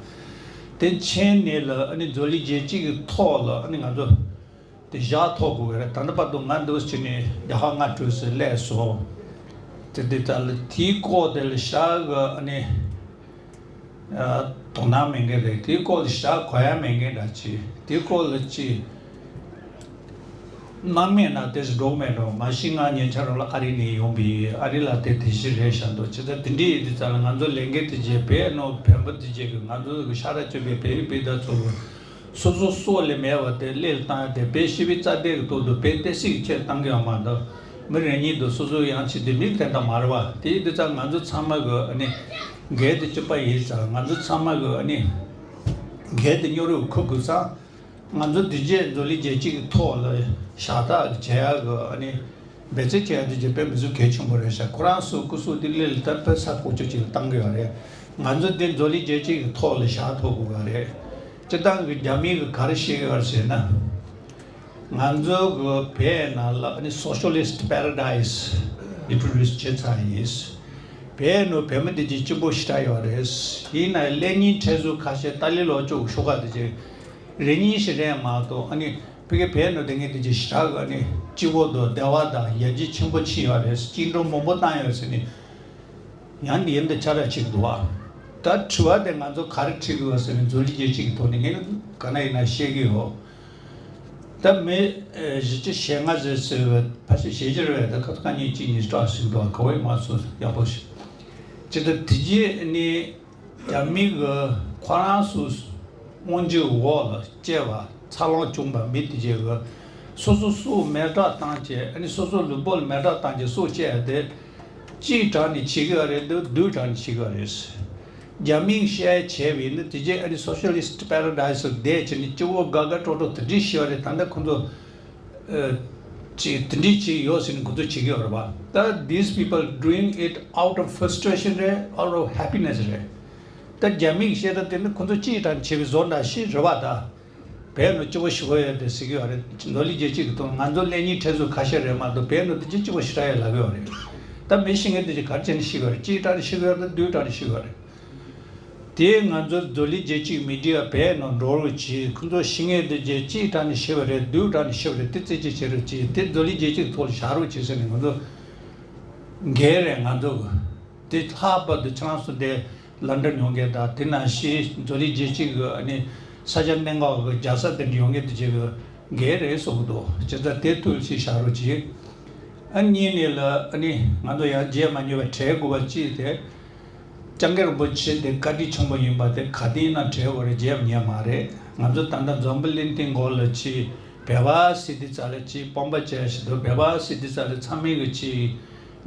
དེ་མཁྱེན་ནས་ལ་ཨ་ནི་འཛམ་གླིང་རྒྱལ་སྤྱི་གི་ཐོག་ལ་ཨ་ནི་ང་ཚོ་དེ་བཞག་ཐུབ་དགོས་རེད། ད་ལྟ་བར་དུ་ང་འདུག་ཕྱིན་ནས་རྒྱ་གར་སྔ་དྲོས་སུ་སླེབས་སོང་། དེ་དེ་ལྟར་ལ་དེའི་སྐོར་དེ་ལ་ཤག་གི་ཨ་ནི། དོ་སྣང་མེད་མཁན་རེད། དེའི་སྐོར་ལ་ཞེ་དྲག་གོ་ཡ་མེད་མཁན་འདྲ་ཅིག་དེའི་སྐོར་ལ་ཅིག་སྣང་མེད་ན་དེ་ཟེར་འགྲོ་མེད་འགྲོ། མ་གཞི་ང་ཉེ་ཆར་ལ་ཨ་རི་ནས་ཡོང་པའི་ཨ་རི་ལ་དེ་དེ་བཞིན་རེད་བཞག་འདུག་ཅི་ལྟར་དེ་འདྲའི་ཡིན་དུས་ཙང་ལ་ང་ཚོ་ལས་འགན་དེ་བྱས་བོད་ནང་བོན་པོ་དེ་བྱས་ཀྱི་ང་ཚོ་གི་ཤ་ཁྲག་གཅིག་པའི་བོད་རིགས་བོད་དར་ཚོ་སོ་སོ་སྲོག་ལས་མེད་པ་དེ་སླེབས་བཏང་དེ་བོད་སྤྱི་པའི་རྩ་དོན་གྱི་ཐོག་ཏུ་བོད་བསྟན་སྲིད་ཀྱི་ཆེད་བཏང་གི་ཡོད་མ་གཏོགས། མི་རེ་གཉིས་དང་སོ་སོའི་ཡང་ཆེ་དེ་མིག་དེ་འདྲ་མ་རེད་བ། དེ་ཡིན་དུས་ཙང་ང་ཚོ་ཚང་མ་གི་ཨ་ནི་འགན་དེ་གཅིག་པ་ཡིན་ཙང་ང་ཚོ་ཚང་མ་གི་ཨ་ནི་འགན་དེ་སྙོར་རུ་འཁུར་དགོས་ཙང་། ང་ཚོ་དེ་རྗེས་འཛམ་གླིང་རྒྱལ་སྤྱི་གི་ཐོག་ལ་ཤ་སྟག་བྱེད་ཡག་གི་ཨ་ནི་འབད་བརྩོན་བྱེད་ཡག་དེ་རྗེས་དཔེ་མི་སྲིད་གལ་ཆེན་པོ་རེད་ཤག་ཁོ་རང་ཚོ་སྐུ་སྲོག་དེ་ལས་ལ་དར་དཔེ་ས་ཁོག་ཅོག་ཅིག་ལ་བཏང་གི་ཡོད་རེད། ང་ཚོ་དེ་འཛམ་གླིང་རྒྱལ་སྤྱི་གི་ཐོག་ལ་བཞག་ཐུབ་དགོས་ཡོད་རེད། སྤྱིར་བཏང་གི་རྒྱ་མི་གི་ག་རེ་བཤད་ཀྱི་ཡོད་རེད་ཟེར་ན། ང་ཚོ་གི་བོད་ནང་ལ་ཨ་ནི་Socialist Paradise introduce བྱས་ཚར་ཡིན། བོད་ནང་བོད་མི་དེ་གཅིག་སྐྱིད་པོ་ཞེ་དྲག་ཡོད་རེད། ཡིན་ནའི་གློག་བརྙན་འཁྲབ་ཟུར་ཁ་ཤས་ཏཱ་ལའི་ལོ་ཅོག་ཤོག་ཁག་དེ་གཅིག་རེ་གཉིས་ཤིག་རེད་མ་གཏོགས་ཨ་ནི་ཕ་གི་བོད་ནང་དེ་ངས་དེ་གཅིག་ཞེ་དྲག་གི་ཨ་ནི་སྐྱིད་པོ་འདུག་བདེ་བ་དང་ཡར་རྒྱས་ཆེན་པོ་ཕྱིན་ཡོད་རེད། བཅིངས་འགྲོལ་མང་པོ་བཏང་ཡོད་ཟེར་ནས། ཡང་འདི་ཡིན་འདི་ཆ་ར་ཅིག་འདུག་ཨ། ད་དྲི་བ་དེ་ང་ཚོ་ག་རེ་དྲི་དགོས་ཟེར་ན་འཛམ་གླིང་རྒྱལ་སྤྱི་གི་ཐོག་ནས་ངས་ག་ན་ཡིན་ན་བཤད་ཀྱི་ཡོད། ད་མི་བཞི་བཅུ་ཞེ་ལྔ་ཟེར་ཟེར་བའི་ཕལ་ཆེར་ཞེ་བཞི་རེད་པས། ད་ཁ་ཁ་གཉིས་གཅིག་གཉིས་སྐྲག་ཟིག་འདུག་ཨ། ག་བའི་མ་སོ་ཡག་པོ་ཞིག་ཅི་ད་དེ་རྗེས་ནི་རྒྱ་མི་གི་ཁོ་རང་ཚོ་དབང་སྒྱུར་འོག་ལ་སྐྱེས་པ། འཚར་ལོངས་བྱུང་བ་མི་དེ་གྱད་ཀྱི་སོ་སོ་སྲོག་མེ་སྲེག་བཏང་བྱས། ཨ་ནི་སོ་སོ་ལུས་པོ་ལ་མེ་སྲེག་བཏང་བྱས་སྲོག་བཅད་དེ་གཅིག་དྲག་ནས་བྱེད་ཀྱི་ཡོད་རེད་འདུག་བདུན་དྲག་ནས་བྱེད་ཀྱི་ཡོད་རེད། རྒྱ་མིས་བཤད་བྱས་པ་ཡིན་ན་དེ་གྱད་ཨ་ནི་Socialist Paradise ལ་བསྡད་བྱས་ནས་སྐྱིད་པོ་དགའ་དགའ་སྤྲོ་སྤྲོ་དེ་འདྲ་ཞིག་ཡོད་རེད། ད་ལྟ་ཁོ་ཚོ་ཨ་ཅིག་དེ་འདྲ་ཅིག་ཡོད་ཟེར་ནས་ཁོ་ཚོ་བྱེད་ཀྱི་ཡོད་རེད་པ། ད་these people doing it out of frustration རེད། Out of happiness རེད། ད་རྒྱ་མིས་བཤད་ད་དེ་ནི་ཁོ་ཚོ་གཅིག་དྲག་ནས་བྱེད་པའི་བཟོ་འདྲ་ཞིག་རེད་པ། ད། བོད་ནང་སྐྱིད་པོ་ཞེ་པོ་ཡོད་དེ་ཟེར་གྱི་ཡོད་རེད། འཛམ་གླིང་རྒྱལ་སྤྱི་གི་ཐོག་ང་ཚོ་གློག་བརྙན་འཁྲབ་ཟུར་ཁ་ཤས་རེད་མ་གཏོགས་བོད་ནང་དེ་ཅི་སྐྱིད་པོ་ཞེ་དྲག་ཡོད་ལབ་ཀྱི་ཡོད་རེད། ད་མི་ཤི་མཁན་དེ་ཅི་ག་རེ་བྱས་ནས་ཤི་གི་ཡོད་རེད། གཅིག་དྲག་ནས་ཤི་གི་ཡོད་རེད། བདུན་དྲག་ནས་ཤི་གི་ཡོད་རེད། དེ་ང་ཚོ་འཛམ་གླིང་རྒྱལ་སྤྱི་གི་མི་ཌི་ཡ་བོད་ནང་འགྲོ་རོགས་གྱིས། ཁོ་ཚོ་ཤི་མཁན་དེ་ཅི་གཅིག་དྲག་ནས་ཤི་བ་རེད། བདུན་དྲག་ནས་ཤི་བ་རེད། དེ་རྩད་གཅོད་བྱེད་རོགས་གྱིས། དེ་འཛམ་གླིང་རྒྱལ་སྤྱི་གི་ཐོག་ལ་བཞག་རོགས་གྱིས་ཟེར་ནས་ང་ཚོ་འགན་རེད་ང་ཚོ་གི། དེ་ལྷག་པར་དུ་ཁྱེད་རང་ཚོ་དེ་ལན་ཌན་ཡོང་མཁན་དང་དེ་ནང་བཞིན་འཛམ་གླིང་རྒྱལ་སྤྱི་གི་ཨ་ནི་ས་ཆ་གནད་འགག་གི་རྒྱལ་ས་དེ་འདྲ་ཡོང་མཁན་དེ་ཅིག་གི་འགན་རེད་བཟོ་གི་འདུག་བྱས་ཙང་དེ་ཐུགས་ལ་བཞག་རོགས་གྱིས། ཨ་གཉིས་ནས་ལ་ཨ་ནི་ང་ཚོ་ཡང་བརྗེད་མ་མྱོང་བའི་དྲན་དགོས་པ་གཅིག་དེ། སྐྱབས་མགོན་རིན་པོ་ཆེ་དེ་བཀའ་དྲིན་ཆེན་པོ་ཡིན་པ་དེ་ག་དུས་ཡིན་ན་དྲན་དགོས་རེད། བརྗེད་མ་ཉན་མ་རེད། ང་ཚོ་ད་ལྟ་འཛམ་བུ་གླིང་སྟེང་སྒོ་ལ་ཅིག་བོད་པ་ཟེར་དུས་ཙ་ལ་ཅིག་སྤོབས་པ་ཅན་ཞིག་འདུག་བོད་པ་ཟེར་དུས་ཙ་ལ་ཚང་མས་གི་ཅིག་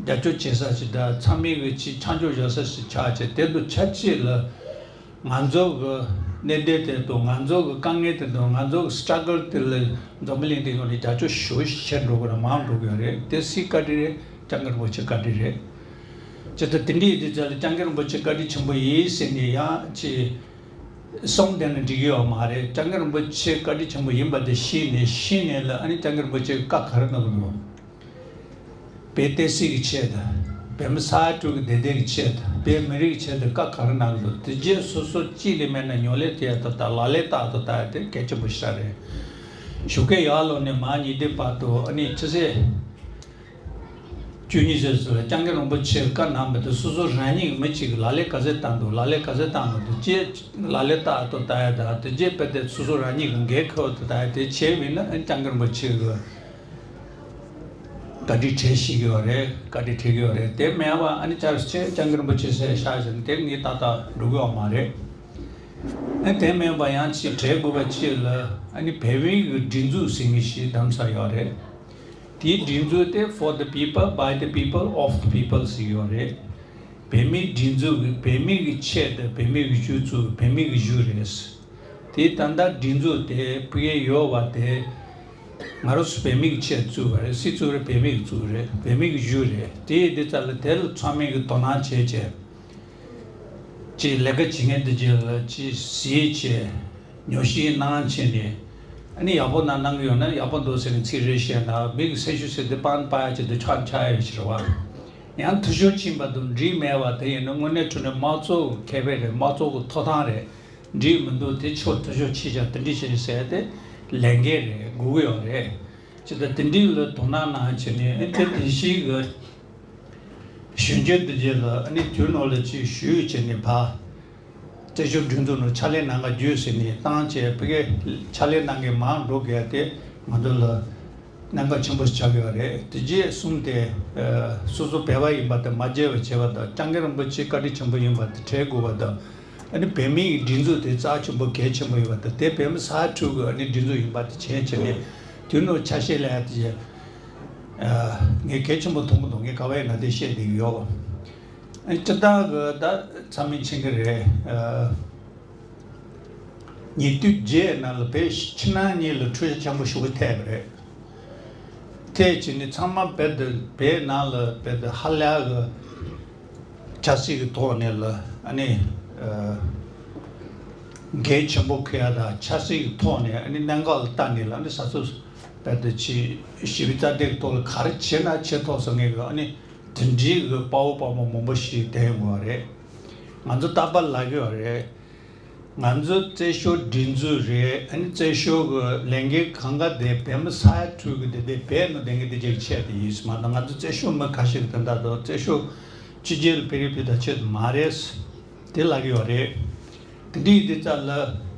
རྒྱབ་སྐྱོར་བྱེད་ས་ཞིག་དང་ཚང་མས་གི་ཅིག་མཆན་འགོད་བཞག་ས་ཞིག་ཆགས་བྱས། དེ་དང་ཆབས་ཅིག་ལ་ང་ཚོ་གི་གནད་དོན་དེ་དང་ང་ཚོ་གི་དཀའ་ངལ་དེ་དང་ང་ཚོ་གི་སི་ཊྲག་གལ་དེ་ལ་འཛམ་བུ་གླིང་འདིའི་ངོས་ནས་རྒྱབ་སྐྱོར་ཞེ་པོ་ཞིག་བྱེད་འགྲོ་གི་རེད། མང་འགྲོ་གི་རེད། དེ་སུའི་བཀའ་དྲིན་རེད། སྐྱབས་མགོན་རིན་པོ་ཆེ་བཀའ་དྲིན་རེད། ཇི་ལྟར་དེ་འདྲ་ཡིན་དུས་ཙ་ལ་སྐྱབས་མགོན་རིན་པོ་ཆེ་བཀའ་དྲིན་ཆེན་པོ་ཡིན་ཟེར་ནས་ཡང་ཅིག་གསུངས་བསྡད་ན་འགྲིག་གི་ཡོད་མ་རེད། སྐྱབས་མགོན་རིན་པོ་ཆེ་བཀའ་དྲིན་ཆེན་པོ་ཡིན་པ་དེ་ཤེས་ནས་ཤེས་ནས་ལ་ཨ་ནི་སྐྱབས་མགོན་རིན་པོ་ཆེ་གི་བཀའ་ག་རེ་གནང་གི་འདུག་བོད་བསྟན་སྲིད་ཀྱི་ཆེད་དུ། བོད་མི་ས་ཡ་དྲུག་གི་བདེ་སྡུག་གི་ཆེད་དུ། བོད་མི་རིགས་ཀྱི་ཆེད་དུ་བཀའ་ག་རེ་གནང་གི་འདུག་དེ་རྗེས་སོ་སོ་ཅིག་ལས་མེད་ན་ཉོ་ལས་བྱས་ཏེ་ད་ལག་ལེན་བསྟར་དུ་བསྟར་ཡ་དེ་གལ་ཆེན་པོ་ཞིག་རེད། ཞོགས་ཀས་ཡར་ལངས་ནས་མར་ཉལ་དུས་བར་དུ་ཨ་ནི་ཆུ་ཚོད་བཅུ་གཉིས་ཙམ་ལ་སྐྱབས་མགོན་རིན་པོ་ཆེ་བཀའ་གནང་བ་དེ་སོ་སོ་རང་ཉིད་ཀྱི་མི་གཅིག་གིས་ལག་ལེན་ག་ཚོད་བསྟར་འདུག་ལག་ལེན་ག་ཚོད་བསྟར་མི་འདུག་ཅེས་ལག་ལེན་བསྟར་དུ་བསྟར་ཡ་དང་། དེ་རྗེས་དཔེ་དེ་སོ་སོ་རང་ཉིད་ཀྱི་འགན་འཁུར་དུ་བསྟར་ཡ་དེ་བྱས་པ་ཡིན་ན་ཨ་ནི་སྐྱབས་མགོན་རིན་པོ་ཆེ་གི་བཀའ་དྲིན་དྲན་ཤེས་ཀྱི་ཡོད་རེད། བཀའ་དྲིན་དྲན་གྱི་ཡོད་རེད། དེ་མེད་པ་ཨ་ནི་ཆབ་སྲིད་སྐྱབས་མགོན་རིན་པོ་ཆེ་ཟེར་བཞག་བཞག་ནས་དེ་ངས་ཏག་ཏག་འགྲོ་གི་ཡོད་མ་རེད། ཨ་དེ་མིན་པ་ཡང་ཅིག་དྲན་དགོས་པ་ཅིག་ལ་ཨ་ནི་བོད་མིའི་གི་སྒྲིག་འཛུགས་ཟེར་མཁན་ཞིག་གདམ་ས་ཡོད་རེད། དེའི་སྒྲིག་འཛུགས་དེ་for the people, by the people, of the people ཟེར་ཡོད་རེད། བོད་མིའི་སྒྲིག་འཛུགས་ཀྱི་བོད་མི་གི་ཆེད་དུ་བོད་མི་གི་གཞུང་བཙུགས། བོད་མི་གི་གཞུང་རེད། དེ་ད་ལྟ་སྒྲིག་འཛུགས་དེ་ཕུགས་ཡས་ཡོད་པ་དེ་ང་རང་ཚོ་བོད་མི་གི་ཆེད་བཙུགས་པ་རེད། སུས་བཙུགས་རེད། བོད་མི་གིས་བཙུགས་རེད། བོད་མི་གི་གཞུང་རེད། དེ་ཡིན་དུས་ཙ་ལ་དེ་ལ་ཚང་མས་གི་དོ་སྣང་བྱས་བྱས། ཅིག་ལས་ཀ་བྱེད་མཁན་དེ་ཚོ་ལ་ཅིག་གཟིགས་བྱས། ཉོག་བཤད་གནང་བྱས་ནས། ཨ་ནི་ཡག་པོ་གནང་གནང་གི་ཡོད་ན་ཡག་པོ་འདུག་ཟེར་ནས་ཚིག་རེ་བཤད་ན་མི་གི་སེམས་ཤུགས་ཟེར་དེ་སྤང་སྤང་ཡ་ཅིག་དེ་ཆགས་ཆགས་ཡོད་ཕྱིར་བ། ཡང་འཐུས་ཤོར་ཕྱིན་པ་དང་འགྲིག་མེད་པ་དེ་ཡིན་ན་དངོས་གནས་དྲང་གནས་དམངས་གཙོ་གི་ཁེ་ཕན་རེད། དམངས་གཙོ་གི་ཐོབ་ཐང་རེད། འགྲིག་མི་འདུག་དེ་ཕྱོགས་འཐུས་ཤོར་ཕྱིན་ཀྱང་དེ་འདྲ་བྱས་ནས་ཟེར་ཏེ་ལས་འགན་རེད། དགོས་ཀྱི་ཡོད་རེད། ཅི་ལྟར་དེ་འདྲའི་ལ་དོ་སྣང་གནང་བྱས་ནས་ཨ་དེ་དེ་བཞིན་གྱི་གཞོན་སྐྱེས་དེ་རྗེས་ལ་ཨ་ནི་དུས་ནང་ལ་ཅིག་ཞུས་བྱས་ནས་ཕར་བཙན་བྱོལ་སྒྲིག་འཛུགས་ནང་ཕྱག་ལས་གནང་ག་རྒྱུས་ཟེར་ནས་བཏང་བྱས། ཕ་གིར་ཕྱག་ལས་གནང་མཁན་མང་འགྲོ་གི་དེ་ང་ཚོ་ལ་གནད་འགག་ཆེན་པོ་ཞིག་ཆགས་ཀྱི་ཡོད་རེད། དེ་རྗེས་གསུམ་དེ་སོ་སོ་བོད་པ་ཡིན་པ་དེ་མ་བརྗེད་པ་བྱེད་པ་དང་། སྐྱབས་མགོན་རིན་པོ་ཆེ་བཀའ་དྲིན་ཆེན་པོ་ཡིན་པ་དེ་དྲན་དགོས་པ་དང་། ཨ་ནི་བོད་མིའི་སྒྲིག་འཛུགས་དེ་རྩ་ཆེན་པོ་གལ་ཆེན་པོ་ཡིན་པ་དང་། དེ་བོད་མི་ས་ཡ་དྲུག་གི་ཨ་ནི་སྒྲིག་འཛུགས་ཡིན་པ་དེ་བྱས་བྱས་ནས་དུས་ནང་ཆ་ཤས་ལ་ཡ་དེ་ངས་གལ་ཆེན་པོ་མཐོང་གི་འདུག་ངས་ག་བ་ཡིན་ན་དེ་བཤད་བསྡད་ཀྱི་ཡོད། ཨ་ནི་སྤྱིར་བཏང་གི་ད་ཚང་མས་མཁྱེན་གྱི་རེད། ཉེ་དུས་རྗེས་ནང་ལ་བོད་ཕྱི་ནང་གཉིས་ལ་འཁྲུག་ཆ་ཆེན་པོ་ཞེ་པོ་ཐེབས་པ་རེད། དེ་བྱས་ནས་ཚང་མ་བོད་དུ་བོད་ནང་ལ་བོད་དུ་ཧ་ལས་གི་ཆབ་སྲིད་ཀྱི་ཐོག་ནས་ལ་ཨ་ནི་འགན་ཆེན་པོ་འཁུར་ཡ་དང་། ཆབ་སྲིད་ཀྱི་ཐོག་ནས་ཨ་ནི་གནད་འགག་ལ་ལྟ་ནས་ལ་ཨ་ནི་ས་ཚོ་བོད་དུ་ཆེ་ཞི་བའི་རྩ་དོན་གྱི་ཐོག་ལ་ག་རེ་བྱས་ན་བྱེད་ཐུབ་ས་ངེས་གི་ཨ་ནི་དེ་འདྲའི་གི་དཔའ་བོ་དཔའ་མོ་མང་པོ་ཞིག་བསྡད་ཡོང་གི་རེད། ང་ཚོ་རྟག་པར་ལབ་ཀྱི་ཡོད་རེད། ང་ཚོ་བཙན་བྱོལ་སྒྲིག་འཛུགས་རེད། ཨ་ནི་བཙན་བྱོལ་གྱི་ལས་འགན་གང་ག་དེ་བོད་མི་ས་ཡ་དྲུག་གི་དེ་དེ་བོད་ནང་བསྡད་མཁན་དེ་གཅིག་ཆེད་དུ་ཡིན་ཟེར་མ་གཏོགས། ང་ཚོ་བཙན་བྱོལ་མི་ཁ་ཤས་ཀྱི་དོན་དག་དང་། བཙན་བྱོལ་སྤྱི་རྒྱལ་ལ་བོད་རིགས་བོད་དང་ཆེད་དུ་མ་རེད་དེ་ལབ་ཀྱི་ཡོད་རེད། དེ་འདྲ་ཡིན་དུས་ཙ་ལ་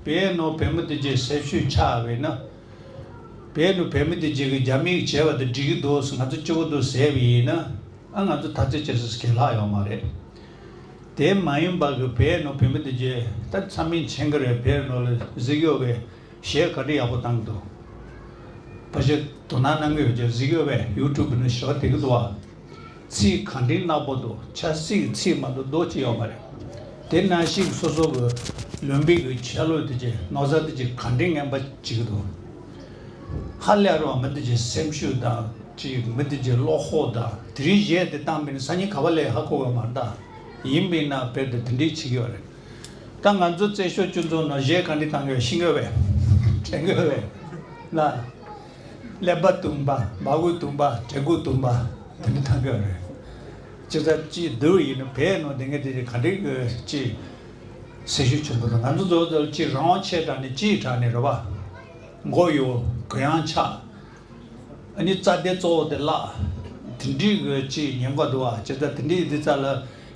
བོད་ནང་བོད་མི་དེ་གཅིག་སེམས་ཤུགས་ཆག་པས་ན། བོད་ནང་བོད་མི་དེ་གཅིག་གིས་རྒྱ་མིས་བྱས་པ་དེ་འགྲིག་གི་འདུག་ཟེར་ང་ཚོ་གཅིག་པོ་འདུག་ཟེར་བ་ཡིན་ན། ཨ་ང་ཚོ་ཐ་ཚིག་བྱེད་ས་གང་ལ་ཡོད་མ་རེད། དེ་མ་ཡིན་པ་གི་བོད་ནང་བོད་མི་དེ་གཅིག་ད་ཚང་མས་མཁྱེན་གྱི་རེད། བོད་ནང་ལ་གཟིགས་ཡོད་པས་གཞས་ག་འདྲ་ཡག་པོ་བཏང་གི་འདུག་ཕལ་ཆེར་དོ་སྣང་གནང་གི་ཡོད་ཀྱང་གཟིགས་ཡོད་པས་ཡུ་ཊུབ་ནང་ཞོགས་དེ་གི་འདུག་བ། ཚིག་ག་འདྲའི་ནག་པོ་འདུག་ཆབ་སྲིད་ཀྱི་ཚིག་མ་གཏོགས་འདུག་ཅི་ཡོད་མ་རེད། དེ་ནང་བཞིན་སོ་སོ་གི་ལུང་པའི་གི་ཆ་ལུགས་དེ་གཅིག་ནོར་བཟང་དེ་གཅིག་ག་འདྲའི་ངན་པ་བྱེད་ཀྱི་འདུག་ཧ་ལས་རུང་མི་དེ་གཅིག་སེམས་ཤུགས་དང་། ཅིག་མི་དེ་གཅིག་བློ་ཁོག་དང་། དེ་རིང་གཞས་དེ་བཏང་པས་ན་སང་ཉིན་ག་བ་ལས་ཧ་གོ་བ་མ་རེད་ད། ཡིན་པས་ན་བོད་དུ་དེ་འདྲའི་བྱེད་ཀྱི་ཡོད་རེད། ད་ང་ཚོ་བཙན་བྱོལ་སྤྱི་ཚོགས་ནང་གཞས་ག་འདྲ་བཏང་གི་ཡོད་ཤེས་ཀྱི་ཡོད་པས། དྲན་གྱི་ཡོད་པས་ལ། ཀླད་པ་དུམ་པ། སྦ་ཁུག་དུམ་པ། གྲི་གུ་དུམ་པ། དེ་འདྲ་བཏང་གི་ཡོད་རེད། ཅི་ཙམ་ཅིག་བསྡུར་ཡིན་ན་བོད་ནང་བསྡད་མཁན་དེ་ག་འདྲའི་གི་ཅིག་སེམས་ཤུགས་ཆེན་པོ་དང་། ང་ཚོ་ཚོ་ཚོ་ཅིག་རང་དབང་ཆེ་དྲགས་ནས་ཅིག་དྲགས་ནས་རེད་བ། མགོ་གཡོག་གུ་ཡངས་ཆགས། ཨ་ནི་རྩ་དོན་གཙོ་བོ་དེ་བརླག་དེ་འདྲའི་གི་ཅིག་ཉེན་ཁ་འདུག་བ། ཅི་ལྟར་དེ་འདྲའི་འདི་རྩ་ལ་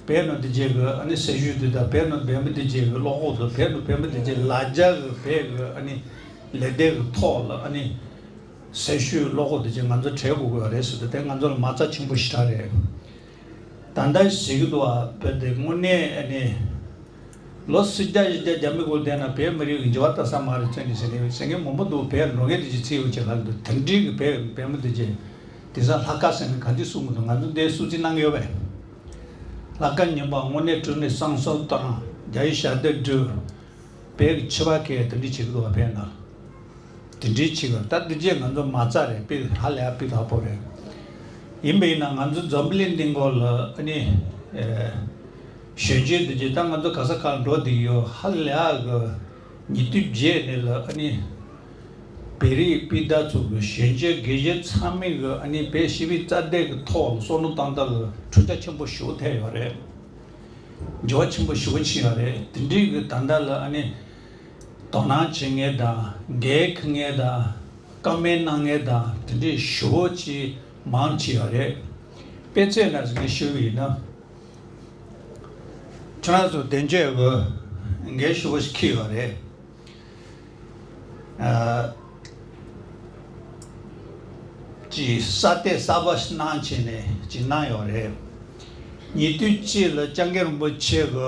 བོད་ནང་དེ་རྗེས་གི་ཨ་ནི་སེམས་ཤུགས་དེ་དང་། བོད་ནང་བོད་མི་དེ་རྗེས་གི་བློ་ཁོག་དང་། བོད་ནང་བོད་མི་དེ་རྗེས་ལ་རྒྱ་གི་བོད་གི་ཨ་ནི་ལས་དོན་གི་ཐོག་ལ་ཨ་ནི་སེམས་ཤུགས་བློ་ཁོག་དེ་རྗེས་ང་ཚོ་བྲལ་དགོས་ཀྱི་ཡོད་རེད་ཟེར་དུས། དེ་ང་ཚོ་ལ་མ་རྩ་ཆེན་པོ་ཞེ་དྲག་རེད། ད་ལྟ་ཟེར་གི་འདུག་བ། བོད་དེ་དངོས་གནས་ཨ་ནི། ལོ་སུམ་བརྒྱ་བཞི་བརྒྱ་རྒྱ་མི་སྐོར་བསྡད་ན་བོད་མི་རིགས་ཀྱི་འགྱུར་བ་ལྟ་ས་མ་རེད་ཚོད་ཀྱི་ཟེར་ནས་ཟེར་མཁན་མང་པོ་འདུག་བོད་འགྲོ་མཁན་དེ་ཅིག་ཚིག་ཡོད་ཅེས་ལབ་འདུག་དེ་འདྲའི་གི་བོད་བོད་མི་དེ་ཅིག་དེང་སང་ལྷ་ཁ་ཟེར་ནས་ག་འདྲ་གསུང་གི་འདུག་ང་ཚོ་འདིར་སུ་རྩིས་གནང་གི་ཡོད་པས། ལྷ་ཁ་ཉིན་པ་དངོས་གནས་དྲུང་ནས་གསང་སོགས་དང་རྒྱ་ཡིག་ཞབས་བརྡ་འབྲི། བོད་ཀྱི་ཕྱི་པ་གས་དེ་འདྲ་བྱེད་ཀྱི་འདུག་བ་བོད་ནང་། དེ་འདྲའི་བྱེད་ཀྱི་ད་དེ་རྗེས་ང་ཚོ་མ་རྩ་རེད་དཔེ་ཧ་ལས་ཡ་དཔེ་ལྷག་པོ་རེད། ཡིན་པ་ཡིན་ན་ང་ཚོ་འཛམ་བུ་གླིང་སྟེང་གོ་ལ་ཨ་ནི། ཨེ། གཞོན་སྐྱེས་དེ་རྗེས་ད་ང་ཚོ་ག་ས་ག་འགྲོ་བསྡད་ཡོད་ཧ་ལས་ཡ་གི་ཉེ་དུས་རྗེས་ནས་ལ་ཨ་ནི། བོད་རིགས་སྤུན་ཟླ་ཚོ་གི་གཞོན་སྐྱེས་དགེ་བཤེས་ཚང་མས་གི་ཨ་ནི་བོད་སྤྱི་པའི་རྩ་དོན་གི་ཐོག་ལ་བསམ་བློ་བཏང་སྟངས་ལ་འཕྲུལ་ཆ་ཆེན་པོ་ཞེ་པོ་ཐེབས་ཡོད་རེད། འགྱུར་བ་ཆེན་པོ་ཞེ་པོ་ཕྱིན་ཡོད་རེད། དེ་འདྲའི་གི་ད་ལྟ་ལ་ཨ་ནི་དོ་སྣང་བྱེད་མཁན་དང་འགན་འཁུར་མཁན་དང་བཀའ་མོལ་གནང་མཁན་དང་དེ་འདྲའི་ཞེ་པོ་ཅིག་མང་ཕྱིན་ཡོད་རེད། དཔེ་མཚོན་ན་ངས་ཞུ་བ་ཡིན་ན། ཁྱེད་རང་ཚོ་བདེན་བརྗོད་ཀྱི་འགན་ཞེ་པོ་ཞིག་འཁྱེར་ཡོད་རེད། ཨ། ཅིག་ས་གཏད་གསར་པ་ཞིག་གནང་བྱས་ནས་ཅིག་གནང་ཡོད་རེད། ཉེ་དུས་གཅིག་ལ་སྐྱབས་མགོན་རིན་པོ་ཆེ་གི་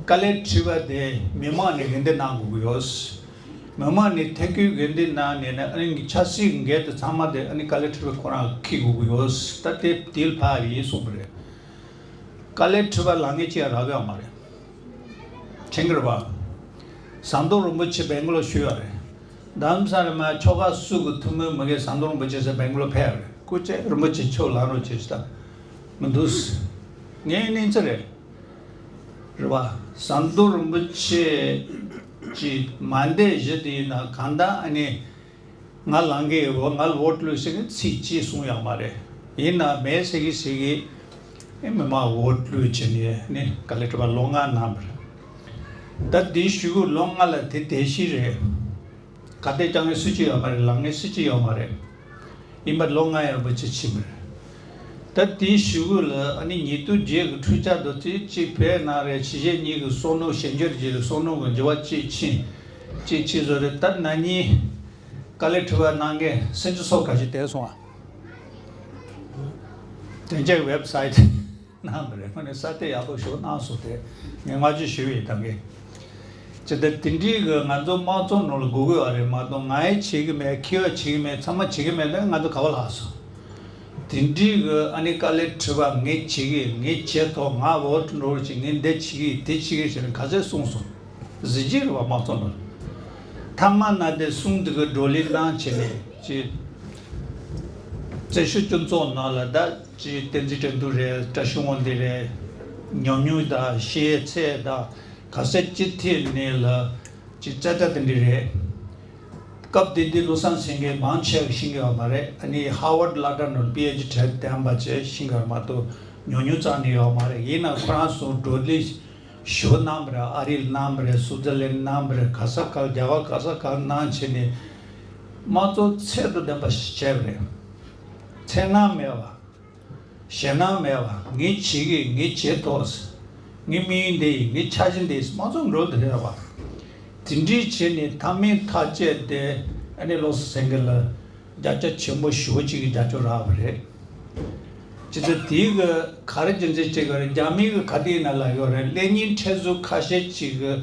དཀའ་ལས་འཕྲད་པ་དེ་མི་མང་ནས་འོས་འདེམས་གནང་དགོས་ཀྱི་ཡོད། མི་མང་ནས་ཐད་ཀའི་འོས་འདེམས་གནང་ནས་ནས་ཨ་ནི་ཆབ་སྲིད་འགན་དེ་ཚང་མ་དེ་ཨ་ནི་དཀའ་ལས་འཕྲད་པ་ཁོ་རང་འཁྱེར་དགོས་ཀྱི་ཡོད། ད་དེ་དེ་ལ་ཕར་ཡིན་གསུངས་པ་རེད། དཀའ་ལས་འཕྲད་པ་ལངས་མཁན་གཅིག་ཡང་རག་གི་ཡོད་མ་རེད། མཁྱེན་གྱི་རེད་པ། ཟམ་གདོང་རིན་པོ་ཆེ་སྦེང་ལོར་བཞུགས་ཡོད་རེད། རྡ་རམ་ས་ལ་མ་ཆོལ་ཁ་སུ་གི་ཐུན་མོང་མི་སྒེར་ཟམ་གདོང་རིན་པོ་ཆེ་ཟེར་སྦེང་ལོར་ཕེབས་ཡོད་རེད། སྐུ་མཁྱེན་རིན་པོ་ཆེ་ཆོས་ལམ་རོགས་བྱེད་ཅིག་ད་མི་འདུག་ངའི་གནས་ཚུལ་རེད། རེད་པ། ཟམ་གདོང་རིན་པོ་ཆེ་གི་མན་ཌེ་བཞི་དེ་ཡིན་ན་གང་ལྟར་ཨ་ནི། ང་ལངས་ཀྱི་ཡོད། ང་ལ་འོ་བླུགས་ཟེར་གི་ཚིག་གཅིག་གསུངས་ཡོད་མ་རེད། ཡིན་ན་མེད་ཟེར་གི་ཟེར་གི་ཨེ་མི་མང་འོ་བླུགས་བྱས་ནས་ནི་དཀའ་ལས་འཕྲད་པ་ལོ་ལྔ་གནང་བ་རེད། ད་དེའི་གཞུག་གུ་ལོ་ལྔ་ལ་དེ་བདེ་སྐྱིད་རེད། ག་དེ་ཅང་ངས་སུ་གཅིག་ཡོད་མ་རེད། ལངས་མཁན་སུ་གཅིག་ཡོད་མ་རེད། ཡིན་པ་ལོ་ལྔ་ཡང་རིན་པོ་ཆེ་ཕྱིན་པ་རེད། ད་དེའི་གཞུག་གུ་ལ་ཨ་ནི་ཉེ་དུས་རྗེས་ཀྱི་འཕྲུལ་ཆ་དང་དེ་གཅིག་བོད་ནང་རེད། གཞིས་བྱེས་གཉིས་ཀྱི་བསམ་བློ་གཞན་འགྱུར་རྗེས་ཀྱི་བསམ་བློ་གི་འགྱུར་བ་གཅིག་ཕྱིན། གཅིག་ཕྱིན་བཟོ་རེད། ད་ན་ནིང་དཀའ་ལས་འཕྲད་པ་གནང་མཁན་སེམས་ཅན་སོགས་ཁ་ཤས་བསྡད་སོང་ཨ། དོན་བྱེད་ཝེབ་སའིཊ་གནང་བ་རེད། ཁོ་ནས་ས་ཐད་ཡག་པོ་ཞིག་གནང་སོང་སྟེ་ངས་བསྔགས་བརྗོད་ཞུ་བའི་ད་གིན། ཇི་ལྟར་དེ་འདྲའི་གི་ང་ཚོ་དམངས་གཙོ་ནང་ལ་དགོས་ཀྱི་ཡོད་རེད་མ་གཏོགས་ང་ཡི་བྱེད་ཀྱི་མེད། ཁྱེད་ཡི་བྱེད་ཀྱི་མེད། ཚང་མ་བྱེད་ཀྱི་མེད་ན་ང་ཚོ་ག་པར་ལྷག་སོང་། དེ་འདྲའི་གི་ཨ་ནི་དཀའ་ལས་འཕྲད་པ་ངས་བྱེད་ཀྱི། ངས་བྱས་ཐོག་ང་འོ་འགྲོ་བྱེད། ངས་འདི་བྱེད་ཀྱི་དེ་བྱེད་ཀྱི་ཟེར་ནས་ག་ཚོད་གསུངས་སོང་། གཟི་བརྗིད་རེད་བ་དམངས་གཙོ་ནང་ལ། ཐ་མ་ན་དེ་གསུང་དེ་གི་བགྲོ་གླེང་བཏང་བྱས་ནས་ཅི། བཙན་བྱོལ་སྤྱི་ཚོགས་ནང་ལ་ད་ཅི་བསྟན་འཛིན་དོན་གྲུབ་རེད། བཀྲ་ཤིས་དབང་འདུས་རེད། ཉམས་མྱོང་དང་ཤེས་ཚད་དང་ག་ཚད་ཅི་ཐད་ནས་ལ་ཅི་རྩེ་གྲ་དེ་འདྲ་རེད། སྐབས་དེ་དུས་བློ་བཟང་སེང་གེ་མང་ཆེ་བ་ཤེས་ཀྱི་ཡོད་མ་རེད། ཨ་ནི་ཧར་ཝརཌ་སློབ་གྲྭ་ནང་པི་ཨེཆ་ཌི་ལྡན་པ་ཅིག་ཤེས་ཀྱི་ཡོད་མ་གཏོགས་ཉམས་མྱོང་རྩ་ནས་ཡོད་མ་རེད། ཡིན་ན་ཁོ་རང་ཚོ་བགྲོ་གླེང་ཞུ་གནང་བ་རེད། ཨ་རི་གནང་བ་རེད། སུའུ་ཙི་ལན་གནང་བ་རེད། ག་ས་ག་རྒྱ་གར་ག་ས་ག་གནང་བྱས་ནས་དམངས་གཙོ་ཚད་དང་ལྡན་པ་ཞིག་བྱས་པ་རེད། འཚེར་སྣང་མེད་པ། ཞེད་སྣང་མེད་པ། ངས་བྱེད་ཀྱི། ངས་བྱེད་ཐུབ། ངའི་དམིགས་ཡུལ་འདི་ཡིན། ངའི་འཆར་གཞི་འདི་དམངས་གཙོ་འགྲོ་འདི་རེད་བ། དེ་འདྲའི་བྱས་ནས་མཐའ་མའི་ཐག་བཅད་དེ་ཨ་ནི་བློ་བཟང་སེང་གེ་ལ་བརྒྱ་ཆ་ཆེན་པོ་ཞེ་པོ་ཅིག་གི་རྒྱབ་སྐྱོར་རག་པ་རེད། ཇི་ལྟར་དེའི་གི་ག་རེ་རྒྱུ་མཚན་བྱེད་དགོས་རེད། རྒྱ་མིའི་གི་ག་དེ་ཡིན་ན་ལབ་ཡོད་རེད། གློག་བརྙན་འཁྲབ་ཟུར་ཁ་ཤས་ཅིག་གི་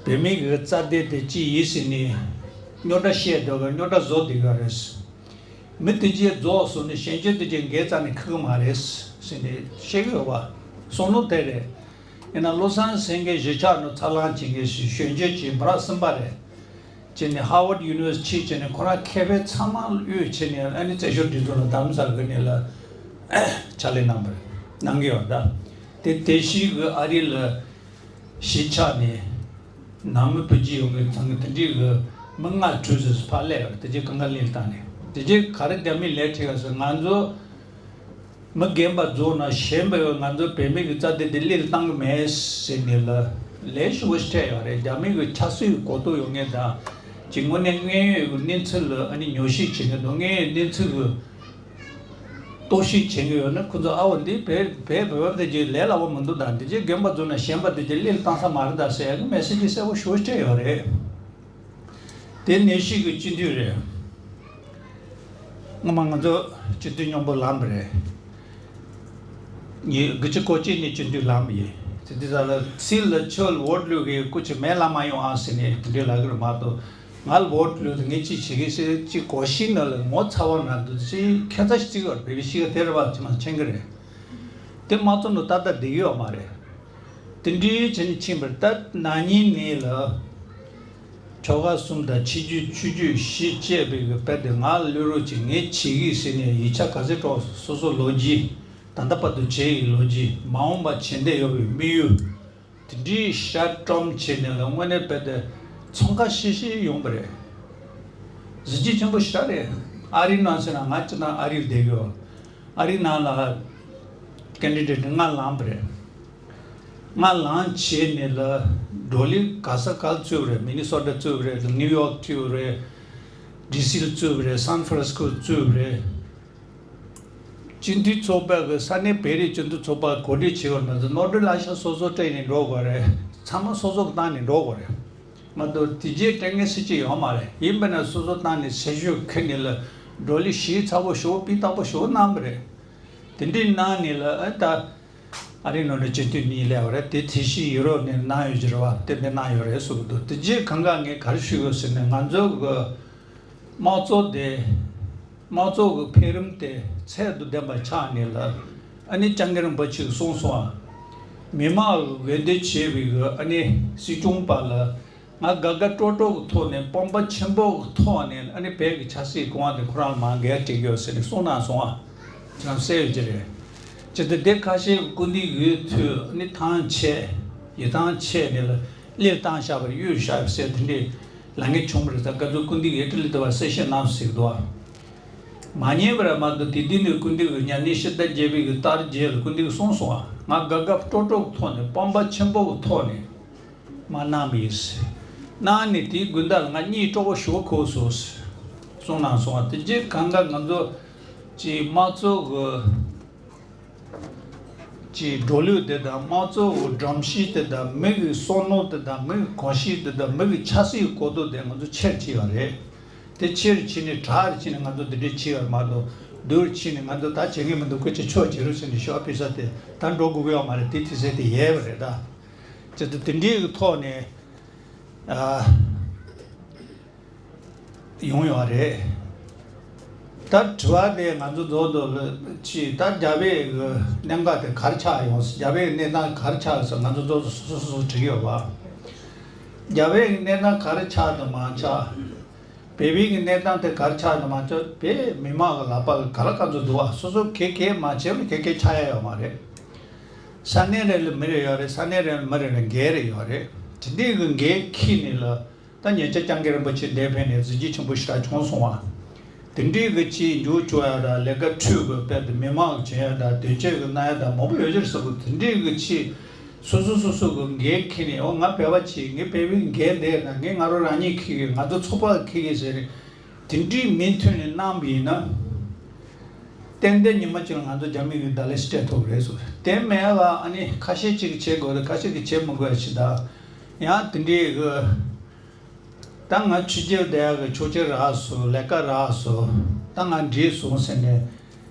བོད་མིའི་གི་རྩ་དོན་དེ་ཅི་ཡིན་ཟེར་ནས་རྙོག་དྲ་བཤད་སྡོད་གི་རྙོག་དྲ་བཟོ་བསྡད་ཡོད་རེད། མི་དེ་གྱད་རྫོགས་སོང་ནས་གཞོན་སྐྱེས་དེ་གྱད་འགན་རྩ་ནས་འཁུར་གི་མ་རེད་ཟེར་ནས་བཤད་གི་ཡོད་པ། བསམ་བློ་དེ་རེད། ཡིན་ན་བློ་བཟང་སེང་གེ་གཞིས་ཆགས་ནང་འཚར་ལོངས་བྱེད་མཁན་ཞིག་གཞོན་སྐྱེས་ཀྱི་མི་རབས་གསུམ་པ་རེད། བྱས་ནས་ཧར་ཝརཌ་ཡུ་ནི་ཝར་སི་ཊི་བྱས་ནས་ཁོ་རང་མཁས་པའི་ཚང་མ་གཡུགས་བྱས་ནས་ཨ་ནི་བཙན་བྱོལ་སྒྲིག་འཛུགས་ལ་རྡ་རམ་ས་ལ་གི་ནས་ལ་ཕྱག་ལས་གནང་བ་རེད། གནང་གི་ཡོད་ད། དེ་དེ་བཞིན་གི་ཨ་རི་ལ་གཞིས་ཆགས་ནས་ནང་མི་བུ་རྒྱུད་ཡོང་གི་ཚང་གི་དེ་འདྲའི་གི་མི་ལྔ་དྲུག་ཙམ་ཕར་སླེབས་ཡོད་རེད། དེ་རྗེས་གང་ག་ལེན་བཏང་ནས་དེ་རྗེས་ག་རེ་རྒྱ་མིས་ལས་ཁྲིད་ག་ཟེར། ང་ཚོ་མི་རྒན་པ་རྫོགས་ན་གཞོན་པ་ཡོད། ང་ཚོ་བོད་མི་གི་རྩ་དོན་དེ་སླེབས་བཏང་གི་མེད་ཟེར་ནས་ལ་ལས་ཞུ་བ་ཞིག་སྤྲད་ཡོད་རེད། རྒྱ་མི་གི་ཆབ་སྲིད་གོ་རྟོགས་ཡོད་མཁན་དང་ཅིག་དངོས་གནས་དངོས་ཡོད་གི་གནས་ཚུལ་ལ་ཨ་ནི་ཉོག་བཤད་བྱེད་མཁན་དང་དངོས་ཡོད་གནས་ཚུལ་གི་རྟོག་ཞིབ་བྱེད་ཀྱི་ཡོད་ན་ཁོ་ཚོ་ཨ་འོ་འདི་བོད་བོད་བོད་པ་དེ་གྱད་ལས་སླ་བོ་མི་འདུག་ད་འདི་གྱད་རྒན་པ་རྫོགས་ན་གཞོན་པ་དེ་གྱད་སླེབས་བཏང་ས་མ་རེད་ད་ཟེར་ཡ་གི་མེ་སེ་ཇི་གསལ་པོ་ཞེ་པོ་སྤྲད་ཡོད་རེད། དེ་ནད་གཞི་གི་སྤྱི་འཐུས་རེད། སྔོན་མ་ང་ཚོ་སྤྱི་འཐུས་སྙོམས་པོ་ལངས་པ་རེད། ཉིས་དགུ་བཅུ་གོ་གཅིག་ནས་སྤྱི་འཐུས་ལངས་པ་ཡིན། དེ་དུས་ལ་ཚིག་ལ་ཆོས་ལ་འོས་བླུག་གི་སྐུ་ཅི་མེད་ལ་མ་ཡོང་ཨ་ཟེར་ནས་དེ་འདྲའི་ལབ་གི་རེད་མ་གཏོགས། ང་ལ་འོས་བླུག་དེ་ངས་ཅི་བྱེད་གི་ཟེར་ཅི་གོ་ཤི་ན་ལ་ངོ་ཚ་བ་ན་དུ་ཅི་ཁྱད་མཚར་ཞིག་བརྩི་གི་རེད། བོད་པའི་གཤིས་ཀ་དེ་རེད་བ་ཅི་མ་མཁྱེན་གི་རེད། དེ་མ་བཙོང་ནོ་ཏག་ཏག་བསྡད་ཡོད་མ་རེད། དེ་འདྲའི་བྱས་ནས་ཕྱིན་པར་ད་ན་ནིང་ནས་ལ། ཆོལ་ཁ་གསུམ་དང་ཆོས་བརྒྱུད་ཆོས་བརྒྱུད་བཞི་བཅས་པའི་གི་དཔེ་དེ་ང་ལ་བླུག་རོགས་གྱིས། ངས་བྱེད་གི་ཟེར་ནས་ཡིག་ཆ་ག་ཚོད་དཀྲོགས་སོ་སོ་ལོ་རྒྱུས། ད་ལྟ་བར་དུ་བྱས་ཡི་ལོ་རྒྱུས། མ་འོངས་པ་བྱེད་འདོད་ཡོད་པའི་དམིགས་ཡུལ། དེ་འདྲའི་ཤ་སྤྲོམ་བྱས་ནས་ལ་དངོས་གནས་དཔེ་དེ་ཚོང་ཁ་ཤིག་ཤིག་ཡོང་པ་རེད། གཟི་བརྗིད་ཆེན་པོ་ཞེ་དྲག་རེད། ཨ་རིའི་ནང་ཟེར་ན་ང་སྤྱིར་བཏང་ཨ་རིར་བསྡད་ཡོད། ཨ་རིའི་ནང་ལ་ཀེན་ཌི་ཌེ་ཊི་ལྔ་ལངས་པ་རེད། ང་ལངས་བྱས་ནས་ལ་བགྲོ་གླེང་ག་ས་ག་ལ་བཙུགས་པ་རེད། མི་ནི་སོ་ཊ་བཙུགས་པ་རེད། ནིའུ་ཡོག་བཙུགས་པ་རེད། ཌི་སི་ལ་བཙུགས་པ་རེད། སན་ཧྥ་རན་སི་ཀོ་བཙུགས་པ་རེད། སྤྱི་འཐུས་ཚོགས་པ་གི་ས་གནས་བོད་རིགས་སྤྱི་འཐུས་ཚོགས་པ་གོ་སྒྲིག་བྱས་པ་ན་ནོར་འཁྲུལ་གླ་ཆ་སོ་སོ་སྤྲད་ནས་འགྲོ་དགོས་རེད། ཚང་མ་སོ་སོ་གི་བཏང་ནས་འགྲོ་དགོས་རེད། མ་གཏོགས་དེ་རྗེས་སྤྲད་མཁན་སུ་གཅིག་ཡོད་མ་རེད། ཡིན་པ་ན་སོ་སོ་བཏང་ནས་ཞབས་ཞུ་ཁུར་ནས་ལ་བགྲོ་གླེང་ཞིབ་ཚགས་པོ་ཞུ་སྤེལ་དག་པོ་ཞུ་གནང་པ་རེད། དེ་འདྲའི་གནང་ནས་ལ་ཨ་ད། ཨ་རིའི་ནང་ནས་སྤྱི་འཐུས་གཉིས་སླེབས་པ་རེད། དེ་དེ་བཞིན་ཡུ་རོབ་ནས་གནང་ཡོད་ཀྱི་རེད་བ། དེ་འདྲ་གནང་ཡོད་རེད་གསུངས་འདུག་དེ་རྗེས་གང་ག་ངས་ག་རེ་ཞུ་དགོས་ཟེར་ན་ང་ཚོ་གི་དམངས་གཙོ་དེ་དམངས་གཙོ་གི་འཕེལ་རིམ་དེ་ཚད་དང་ལྡན་པ་ཆགས་ནས་ལ་ཨ་ནི་སྐྱབས་མགོན་རིན་པོ་ཆེས་གསུངས་སོང་ཨ། མི་མང་གི་འོས་འདེམས་བྱས་པའི་གི་ཨ་ནི་སྲིད་སྐྱོང་པ་ལ། ང་དགའ་དགའ་སྤྲོ་སྤྲོ་གི་ཐོག་ནས་དཔང་པོ་ཆེན་པོ་གི་ཐོག་ནས་ཨ་ནི་བོད་ཀྱི་ཆབ་སྲིད་གོང་དེ་ཁོ་རང་ལ་མར་འགན་སྤྲད་ཀྱི་ཡོད་ཟེར་ནས་གསུངས་གནང་སོང་ཨ། ཁྱེད་རང་གསལ་ཡོད་ཀྱི་རེད། ཅི་སྟེ་དེ་ཁ་ཤས་ཀྱི་སྐུ་མདུན་འོས་ཐོས་ཨ་ནི་ཐང་ཆད་ཡིད་ཐང་ཆད་ནས་ལ་གླེར་བཏང་བཞག་པར་གཡུག་བཞག་ཟེར་དེ་འདྲའི་ལབ་མཁན་བྱུང་བ་རེད། ད་སྐབས་སུ་སྐུ་མདུན་ཨི་ཊ་ལི་དུ་བ་གསལ་བཤད་གནང་ཟེར་གི་འདུག་ཨ། མ་ཉན་པར་མ་གཏོགས་དེ་དུས་ནས་སྐུ་མདུན་གྱི་ཉམས་ལེན་ཕྱི་ཟླ་བརྒྱད་པའི་གི་ལྟར་རྗེས་ལ་སྐུ་མདུན་གྱིས་གསུངས་སོང་ཨ། ང་དགའ་དགའ་སྤྲོ་སྤྲོ་གི་ཐོག་ནས་དཔང་པོ་ཆེན་པོ་གི་ཐོག་ནས། མ་གནང་བས། གནང་ནས་དེའི་དགོན་བདག་ལ་ང་གཉིད་སྤྲོ་བོ་ཞུ་བ་གོ་སོང་། གསུངས་གནང་སོང་བ་དེ་རྗེས་གང་ག་ང་ཚོ་ཀྱི་དམངས་གཙོ་གི་ཀྱི་འགྲོ་ལུགས་དེ་དང་དམངས་གཙོ་གི་སྒྲོམ་གཞི་དེ་དང་མི་གི་བསམ་བློ་དེ་དང་མི་གི་གོམས་གཤིས་དེ་དང་མི་གི་ཆབ་སྲིད་གོ་རྟོགས་དེ་ང་ཚོ་ཆེར་ཕྱིན་ཡོད་རེད། དེ་ཆེར་ཕྱིན་ནས་དྲག་རུ་ཕྱིན་ནས་ང་ཚོ་འདི་འདྲས་ཕྱིན་ཡོད་མ་གཏོགས་སྡུག་རུ་ཕྱིན་ནས་ང་ཚོ་ད་བྱེད་ངེས་མི་འདུག་ཁོ་ཅི་ཆོག་བྱེད་རོགས་ཟེར་ནས་ཞོགས་པ་ཕེབས་ས་དེ་ད་འགྲོ་དགོས་ཀྱི་ཡོད་མ་རེད། དེ་དུས་ཚོད་དེ་ཡལ་བ་རེད་ད། བྱས་ཙང་དེ་འདྲའི་གི་ཐོག་ནས་ཨ་ཡོང་ཡོད་རེད། ད་དྲི་བ་དེ་ང་ཚོ་རྫོགས་འདུག་ལ་ཅི་ད་རྒྱ་བལ་གི་གནད་འགག་དེ་ག་རེ་ཆགས་ཡོང་། རྒྱ་བལ་གི་གནས་སྟངས་ག་རེ་ཆགས་ཡོང་ཟེར་ང་ཚོ་རྫོགས་སུ་སོ་སོ་སོ་སོ་དྲི་གི་ཡོད་པ། རྒྱ་བལ་གི་གནས་སྟངས་ག་རེ་ཆགས་དང་མ་ཆགས། བོད་པའི་གི་གནས་སྟངས་དེ་ག་རེ་ཆགས་དང་མ་ཆགས་བོད་མི་མང་གི་ལག་པ་གི་ག་ལ་ག་ཚོད་འདུག་བ། སོ་སོ་གེ་གེ་མ་བྱས་ན་གེ་གེ་ཆགས་ཡ་ཡོད་མ་རེད། ས་གནས་རེ་ལ་མི་རེ་ཡོད་རེད། ས་གནས་རེ་ལ་མི་རེ་ལ་འགན་རེ་ཡོད་རེད། དེ་འདྲའི་གི་འགན་འཁྱེར་ནས་ལ་ད་ཉེ་ཆར་སྐྱབས་མགོན་རིན་པོ་ཆེ་འདིར་ཕེབས་ནས་གཟི་བརྗིད་ཆེན་པོ་ཞེ་དྲག་བྱུང་སོང་བ། དེ་འདྲའི་གི་ཅིག་མཇུག་སྐྱོང་ཡ་དང་ལས་ཀ་ཁྲོད་གི་དཔེ་དེ་མི་མང་གི་བྱེད་ཡ་དང་དོན་གཅོད་གི་གནང་ཡ་དང་མང་པོ་ཡོད་ཀྱི་རེད་ཟེར་གི། དེ་འདྲའི་གི་ཅིག་སོ་སོ་སོ་སོ་གི་འགན་འཁྱེར་ནས་འོ་ང་བོད་པ་ཅིག་ངས་བོད་པའི་འགན་འདིར་ན་ངས་ང་རང་རང་ཉིད་འཁྱེར་གི་ང་ཚོ་ཚོགས་པ་འཁྱེར་གི་ཟེར་ནས་དེ་འདྲའི་མོས་མཐུན་ནས་གནང་བ་ཡིན་ན། ཏན་ཏན་ཉི་མ་གཅིག་ལ་ང་ཚོ་རྒྱ་མི་གི་བརྡ་ལན་སྤྲད་ཐུབ་རེད་ཟེར། དེ་མེད་པ་ཨ་ནི་ཁ་ཤས་ཅིག་གིས་བྱེད་དགོས་རེད། ཁ་ཤས་ཀྱིས་བྱེད་མི་དགོས་ཡ་ཅིག་ད་ཡང་དེ་འདྲའི་གི། ད་ང་ཆོས་རྒྱལ་བསྡད་ཡག་གི་ཆོས་རྒྱལ་རག་སོང་། ལས་ཀ་རག་སོང་། ད་ང་འགྲིག་སོང་ཟེར་ནས་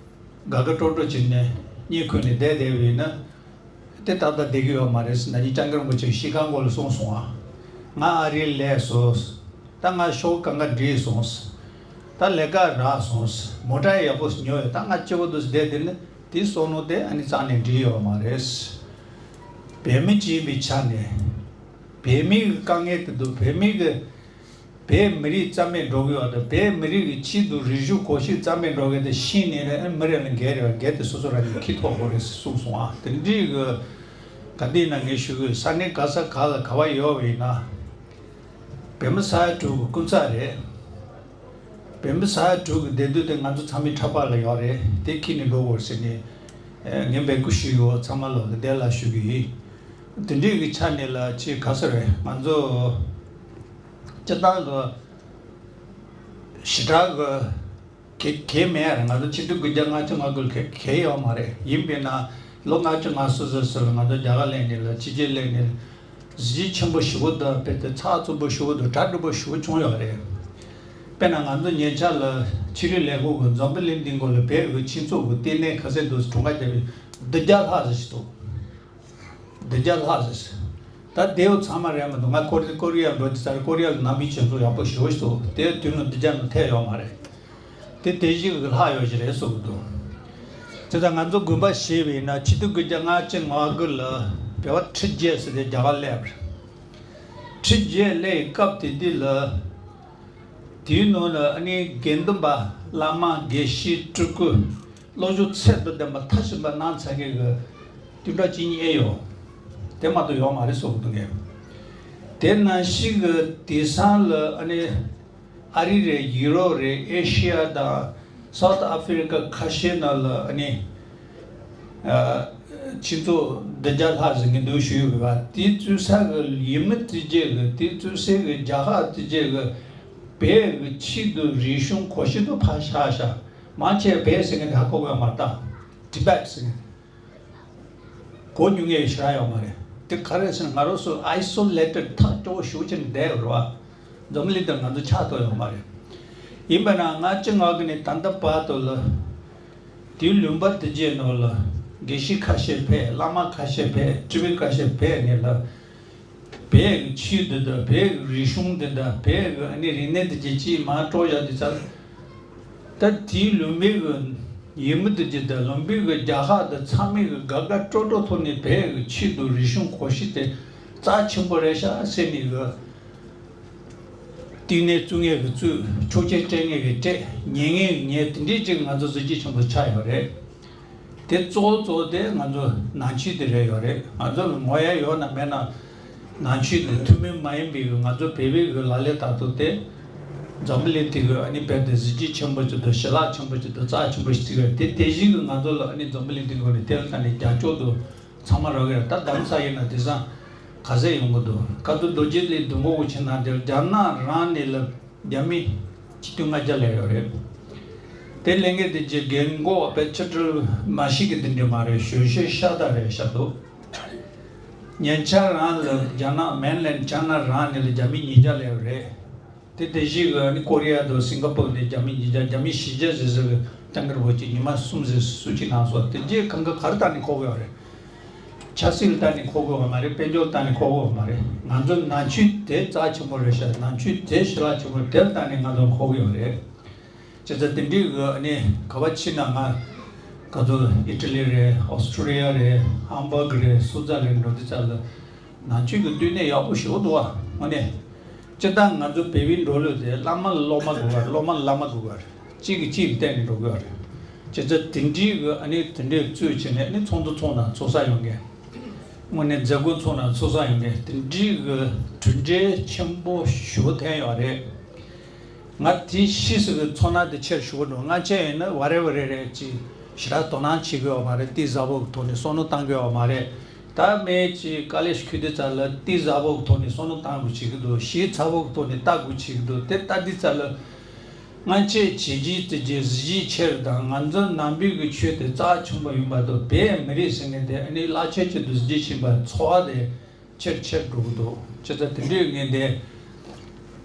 དགའ་དགའ་སྤྲོ་སྤྲོ་བྱས་ནས་གཉིད་ཁུག་ནས་བསྡད་བསྡད་པ་ཡིན་ན་དེ་ཏག་ཏག་བསྡད་ཀྱི་ཡོད་མ་རེད་ཟེར་ན་ནི་སྐྱབས་མགོན་རིན་པོ་ཆེ་གིས་ཤི་ཁ་མགོ་ལ་གསུངས་སོང་ཨ། ང་ཨ་རིར་སླེབས་སོང་། ད་ང་ཤོག་གང་ག་འགྲིག་སོང་། ད་ལས་ཀ་རག་སོང་། མོ་ཊ་ཡག་པོ་ཉོས་ཡོད། ད་ང་སྐྱིད་པོ་འདུག་བསྡད་བསྡད་ན་དེ་བསམ་བློ་དེ་ཨ་ནི་རྩ་ནས་འགྲིག་ཡོད་མ་རེད། བོད་མི་གཅིག་ཡིན་པའི་ཆ་ནས། བོད་མིའི་དཀའ་ངལ་དེ་དང་བོད་མི་གི་བོད་མི་རིགས་རྩ་མེད་འགྲོ་གི་ཡོད་དང་བོད་མི་རིགས་ཀྱི་ཆེད་དུ་རིག་གཞུང་གོམས་གཤིས་རྩ་མེད་འགྲོ་གི་དེ་ཤེས་ནས་ནས་མི་རེ་ལ་འགན་རེ་བ་འགན་དེ་སོ་སོ་རང་གིས་འཁྱེར་ཐུབ་དགོས་རེད་གསུངས་སོང་ཨ། དེ་འདྲའི་གི་ག་དུས་ན་ངས་ཞུ་གི་ཡོད། ས་གནས་ག་ས་ག་ལ་ག་བ་ཡོད་པ་ཡིན་ན་བོད་མི་ས་ཡ་དྲུག་གི་སྐུ་ཚབ་རེད། བོད་མི་ས་ཡ་དྲུག་གི་བདེ་སྡུག་དེ་ང་ཚོ་ཚང་མའི་ཕྲག་པ་ལ་ཡོད་རེད། དེ་འཁྱེར་ནས་འགྲོ་དགོས་ཟེར་ནས་ངས་འབོད་སྐུལ་ཞུས་ཡོད། ཚང་མ་ལོག་གི་བདེ་ལ་ཞུ་གི་ཡིན། དེ་འདྲའི་གི་ཆ་ནས་ལ་ཅིག་ག་ས་རེད། ང་ཚོ་སྤྱིར་བཏང་གི་ཞེ་དྲག་གི་གལ་གལ་མེད་རེད། ང་ཚོ་ཆིག་སྟོང་དགུ་བརྒྱ་ལྔ་བཅུ་ང་དགུ་ལ་གལ་གལ་ཡོད་མ་རེད། ཡིན་པས་ན་ལོ་ལྔ་བཅུ་ང་གསུམ་ཙམ་ཙམ་ལ་ང་ཚོ་རྒྱ་གར་སླེབས་ནས་ལ་ཕྱི་རྒྱལ་སླེབས་ནས་གཟི་བརྗིད་ཆེན་པོ་ཞེ་པོ་དང་དཔེ་དེ་ཚགས་ཚུད་པོ་ཞེ་པོ་དང་གྲ་སྒྲིག་པོ་ཞེ་པོ་བྱུང་ཡོད་རེད། དཔེར་ན་ང་ཚོ་ཉེ་ཆར་ལ་ཕྱི་དྲིལ་ལས་ཁུངས་ཀྱིས་འཛམ་བུ་གླིང་སྟེང་གོ་ལ་བོད་ཀྱི་སྤྱི་ཚོགས་ཀྱི་ལྟེ་གནས་ག་ཚད་འདུག་གྲངས་ཀ་བརྒྱབ་པའི་བདུན་བརྒྱ་ལྷག་ཙམ་ཞིག་འདུག་བདུན་བརྒྱ་ལྷག་ཟེར། ད་དེའུ་ཚང་མ་རེད་མི་འདུག་ང་ཀོ་རི་ཀོ་རི་ཡ་འགྲོ་དུས་ཙར་ཀོ་རི་ཡ་ལ་ནང་མི་བྱེད་ཚོ་ཡག་པོ་ཞེ་པོ་ཞིག་འདུག་དེའི་དུས་ནང་བདུན་བརྒྱ་ནང་ཐེ་ཡོད་མ་རེད། དེ་དེ་བཞི་གི་ལྷག་ཡོད་ཞིག་རེད་གསུང་གི་འདུག་དེ་ད་ང་ཚོ་དགོན་པ་ཞེས་པ་ཡིན་ན་ཆིག་སྟོང་དགུ་བརྒྱ་ལྔ་བཅུ་ང་དགུ་ལ་བོད་པ་ཁྲི་བརྒྱད་ཟེར་ཏེ་རྒྱ་གར་སླེབས་རེད། ཁྲི་བརྒྱད་སླེབས་སྐབས་དེ་དུས་ལ། དེའི་ནང་ལ་ཨ་ནི་དགེ་འདུན་པ་བླ་མ་དགེ་བཤེས་སྤྲུལ་སྐུ་བློ་སྦྱོང་ཚད་དུ་ལྡན་པ་མཐའ་ཕྱིན་པ་གནང་ཚར་མཁན་གྱི་བདུན་ཕྲག་གཅིག་གཉིས་ཨེ་ཡོད། དེ་མ་གཏོགས་ཡོད་མ་རེད་གསུང་གི་འདུག་ངས། དེ་ནང་བཞིན་གྱི་དེང་སང་ལ་ཨ་ནི་ཨ་རི་རེད། ཡུ་རོབ་རེད། ཨེ་ཤི་ཡ་དང་སའུ་ཐི་ཨ་ཕི་རི་ཀ་ཁ་ཤས་ནང་ལ་ཨ་ནི། ཨ། ཁྱེད་ཚོ་བདུན་བརྒྱ་ལྷག་ཟིན་གྱི་འདུག་ཞུ་ཡོད་པ། དེ་བཙུགས་ས་གི་ཡུལ་མི་དེ་རྗེས་གི་དེ་བཙུགས་སའི་གི་རྒྱལ་ཁབ་དེ་རྗེས་གི་བོད་གི་ཆེད་དུ་རིག་གཞུང་གོ་ཤེས་དུ་ཕར་བཞག་བཞག་མང་ཆེ་བོད་ཟེར་མཁན་དེ་ཧ་གོ་གི་མ་རེད་ད། ཊི་བེཊ་ཟེར་མཁན་གོ་མྱོང་མཁན་ཞེ་དྲག་ཡོད་མ་རེད། དེ་ག་རེ་ཟེར་ན་ང་རང་ཚོ་ཨའི་སོ་ལེ་ཊེཌ་ཐག་སྐྱོ་བོ་ཞེ་པོ་ཅིག་ནས་བསྡད་ཡོད་རེད་བ། འཛམ་བུ་གླིང་དང་ང་ཚོ་ཆགས་ཐུབ་ཡོད་མ་རེད། ཡིན་པ་ན་ང་ཅི་ང་གི་ནས་ད་ལྟ་བར་དུ་ལ། དེའི་ལུང་པ་དེ་རྗེས་ནང་ལ་དགེ་བཤེས་ཁ་ཤས་ཕེབས། བླ་མ་ཁ་ཤས་ཕེབས། སྤྲུལ་པ་ཁ་ཤས་ཕེབས་ནས་ལ། བོད་ཀྱི་ཆོས་འདི་དང་བོད་ཀྱི་རིག་གཞུང་འདི་དང་བོད་ཀྱི་ཨ་ནི་རིག་གནས་འདི་རྗེས་ཅིག་མར་དཀྲོག་བཞག་དུས་ཙང་། ད་དེའི་ལུང་པའི་གི་ཡུལ་མི་དེ་རྗེས་དང་ལུང་པའི་གི་རྒྱལ་ཁབ་དང་ཚང་མའི་གི་དགའ་དགའ་སྤྲོ་སྤྲོ་ཐོག་ནས་བོད་ཀྱི་ཆོས་དང་རིག་གཞུང་གོ་ཤེས་དེ་རྩ་ཆེན་པོ་རེད་ཤག་ཟེར་ནས་གི། བསྟི་གནས་བཙུགས་མཁན་གྱིས་བཙུགས། ཆོས་ཆེན་སྤྲད་མཁན་གྱིས་སྤྲད། ཉན་མཁན་གྱིས་ཉན། དེ་འདྲའི་ཅིག་ང་ཚོ་གཟི་བརྗིད་ཆེན་པོ་ཆགས་ཡོད་རེད། དེ་གཙོ་བོ་གཙོ་བོ་དེ་ང་ཚོ་ནང་ཆོས་དེ་རེད་ཡོད་རེད། ང་ཚོ་ལ་ངོ་ཡ་ཡོད་ན་མེད་ན། ནང་ཆོས་དེ་ཐུན་མོང་མ་ཡིན་པའི་ང་ཚོ་བོད་པའི་གི་ལག་ལེན་བསྟར་ཐུབ་སྟེ། འཛམ་བུ་གླིང་དེ་གི་ཨ་ནི་རྦད་དེ་གཟི་བརྗིད་ཆེན་པོ་ཅིག་དང་ཞི་ལྷག་ཆེན་པོ་ཅིག་དང་རྩ་ཆེན་པོ་ཞིག་བརྩི་གི་རེད། དེ་དེ་བཞིན་གྱི་ང་ཚོ་ལ་ཨ་ནི་འཛམ་བུ་གླིང་དེ་གི་ནས་དེ་ལ་ད་ནི་རྒྱབ་སྐྱོར་དུ་ཚང་མ་རག་གི་རེད། ད་གདམ་ས་ཡིན་ན་དེང་སང་ག་ཚད་ཡོང་གི་འདུག་བཀའ་བསྡུ་རྡོ་རྗེ་གླིང་དུ་མགོ་བོ་ཕྱིན་ན་དེར་རྒྱ་ནག་རང་ནས་ལ་རྒྱ་མི་ཆིག་སྟོང་ལྔ་བརྒྱ་ལས་ཡོད་རེད། དེ་ལས་ངེས་དེ་རྗེས་རྒན་གོག་དཔེ་ཆ་འཁྲུལ་མ་ཤེས་ཀྱི་དེ་འདྲ་མ་རེད། ཞོད་ཤོད་ཤ་སྟག་རེད་ཤག་འདུག་ཉེ་ཆར་རང་ལ་རྒྱ་ནག་མེན་ལེན་ཅ་ན་རང་ནས་ལ་རྒྱ་མི་ཉིས་བརྒྱ་ལས་ཡོད་རེད། དེ་དེ་བཞིན་གི་ནི་ཀོ་རི་ཡ་དང་སིང་ག་པུར་ནས་རྒྱ་མི་ཉིས་བརྒྱ། རྒྱ་མི་བཞི་བརྒྱ་ཟེར་ཟེར་གི་སྤྱང་ཀི་རིན་པོ་ཆེ་ཉི་མ་གསུམ་ཟེར་སུ་གཅིག་གནང་སོང་། དེ་རྗེས་གང་ག་གར་བཏང་ནས་འཁོར་གི་ཡོད་རེད། ཆབ་སྲིད་ལ་བལྟས་ནས་འཁོར་དགོས་པ་མ་རེད། དཔལ་འབྱོར་ལ་བལྟས་ནས་འཁོར་དགོས་པ་མ་རེད། ང་ཚོ་ནང་ཆོས་དེ་རྩ་ཆེན་པོ་རེད་ཤག་ནང་ཆོས་དེ་ཞི་ལྷག་ཆེན་པོ་རེད། དེ་ལ་བལྟས་ནས་ང་ཚོ་འཁོར་གི་ཡོད་རེད། བྱས་ཙང་དེ་འདྲའི་གི་ཨ་ནི་ག་པར་ཕྱིན་ན། ང་ག་ཚོད་ཨི་ཊ་ལི་རེད། ཨོ་སི་ཊྲེ་ལི་ཡ་རེད། ཧམ་བྷག་རེད། སུའུ་ཙར་ལན་འགྲོ་དུས་ཙམ་ལ་ནང་ཆོས་ཀྱི་བསྟི་གནས་ཡག་པོ་ཞེ་པོ་འདུག་བ། དངོས་གནས་སྤྱིར་བཏང་ང་ཚོ་བོད་པའི་འགྲོ་ལུགས་དེ་བླ་མ་ལ་སློབ་མ་དགོས་པ་རེད། སློབ་མ་ལ་བླ་མ་དགོས་པ་རེད། གཅིག་གིས་གཅིག་ལ་བརྟེན་ནས་འགྲོ་དགོས་པ་རེད། བྱས་ཙང་དེ་འདྲའི་གི་ཨ་ནི་དེ་འདྲའི་གཙོས་བྱས་ནས་ཨ་ནི་ཚོགས་འདུ་ཚོགས་ན་ཚོགས་ས་ཡོང་མཁན། དངོས་གནས་མཛད་སྒོ་ཚོགས་ན་ཚོགས་ས་ཡོང་མཁན་དེ་འདྲའི་གི་གྲུབ་འབྲས་ཆེན་པོ་ཞེ་པོ་ཐོན་ཡོད་རེད། ང་དེ་ཕྱིས་སུ་གི་ཚོར་སྣང་དེ་ཆེར་ཞུ་གི་འདུག་སྔ་ཕྱི་ཡིན་ན་ཝ་རེ་ཝ་རེ་རེ་ཅིག་ཞེ་དྲག་དོ་སྣང་བྱེད་དགོས་པ་མ་རེད། གཏིང་ཟབ་པོ་གི་ཐོག་ནས་བསམ་བློ་གཏང་དགོས་པ་མ་རེད། ད་མི་ཅིག་དཀའ་ལས་ཤིག་ཁུར་དུས་ཙམ་ལ་གཏིང་ཟབ་པོ་གི་ཐོག་ནས་བསམ་བློ་གཏང་དགོས་བྱེད་ཀྱི་འདུག་ཞིབ་ཚགས་པོ་གི་ཐོག་ནས་ལྟ་དགོས་བྱེད་ཀྱི་འདུག་དེ་ལྟ་དུས་ཙམ་ལ། སྔ་ཕྱི་བྱས་རྗེས་དེ་རྗེས་གཟི་བརྗིད་ཆེ་རུ་དང་། ང་ཚོ་ནང་པའི་གི་ཆོས་དེ་རྩ་ཆེན་པོ་ཡིན་པ་དང་། བོད་མི་རིགས་ཟེར་མཁན་དེ་ཨ་ནི་རླབས་ཆེན་ཆེད་དུ་གཟི་བརྗིད་ཆེན་པོ། ཚོར་བ་དེ་ཆེར་ཆེར་འགྲོ་གི་འདུག་བྱས་ཙང་དེ་འདྲའི་ངས་འདི་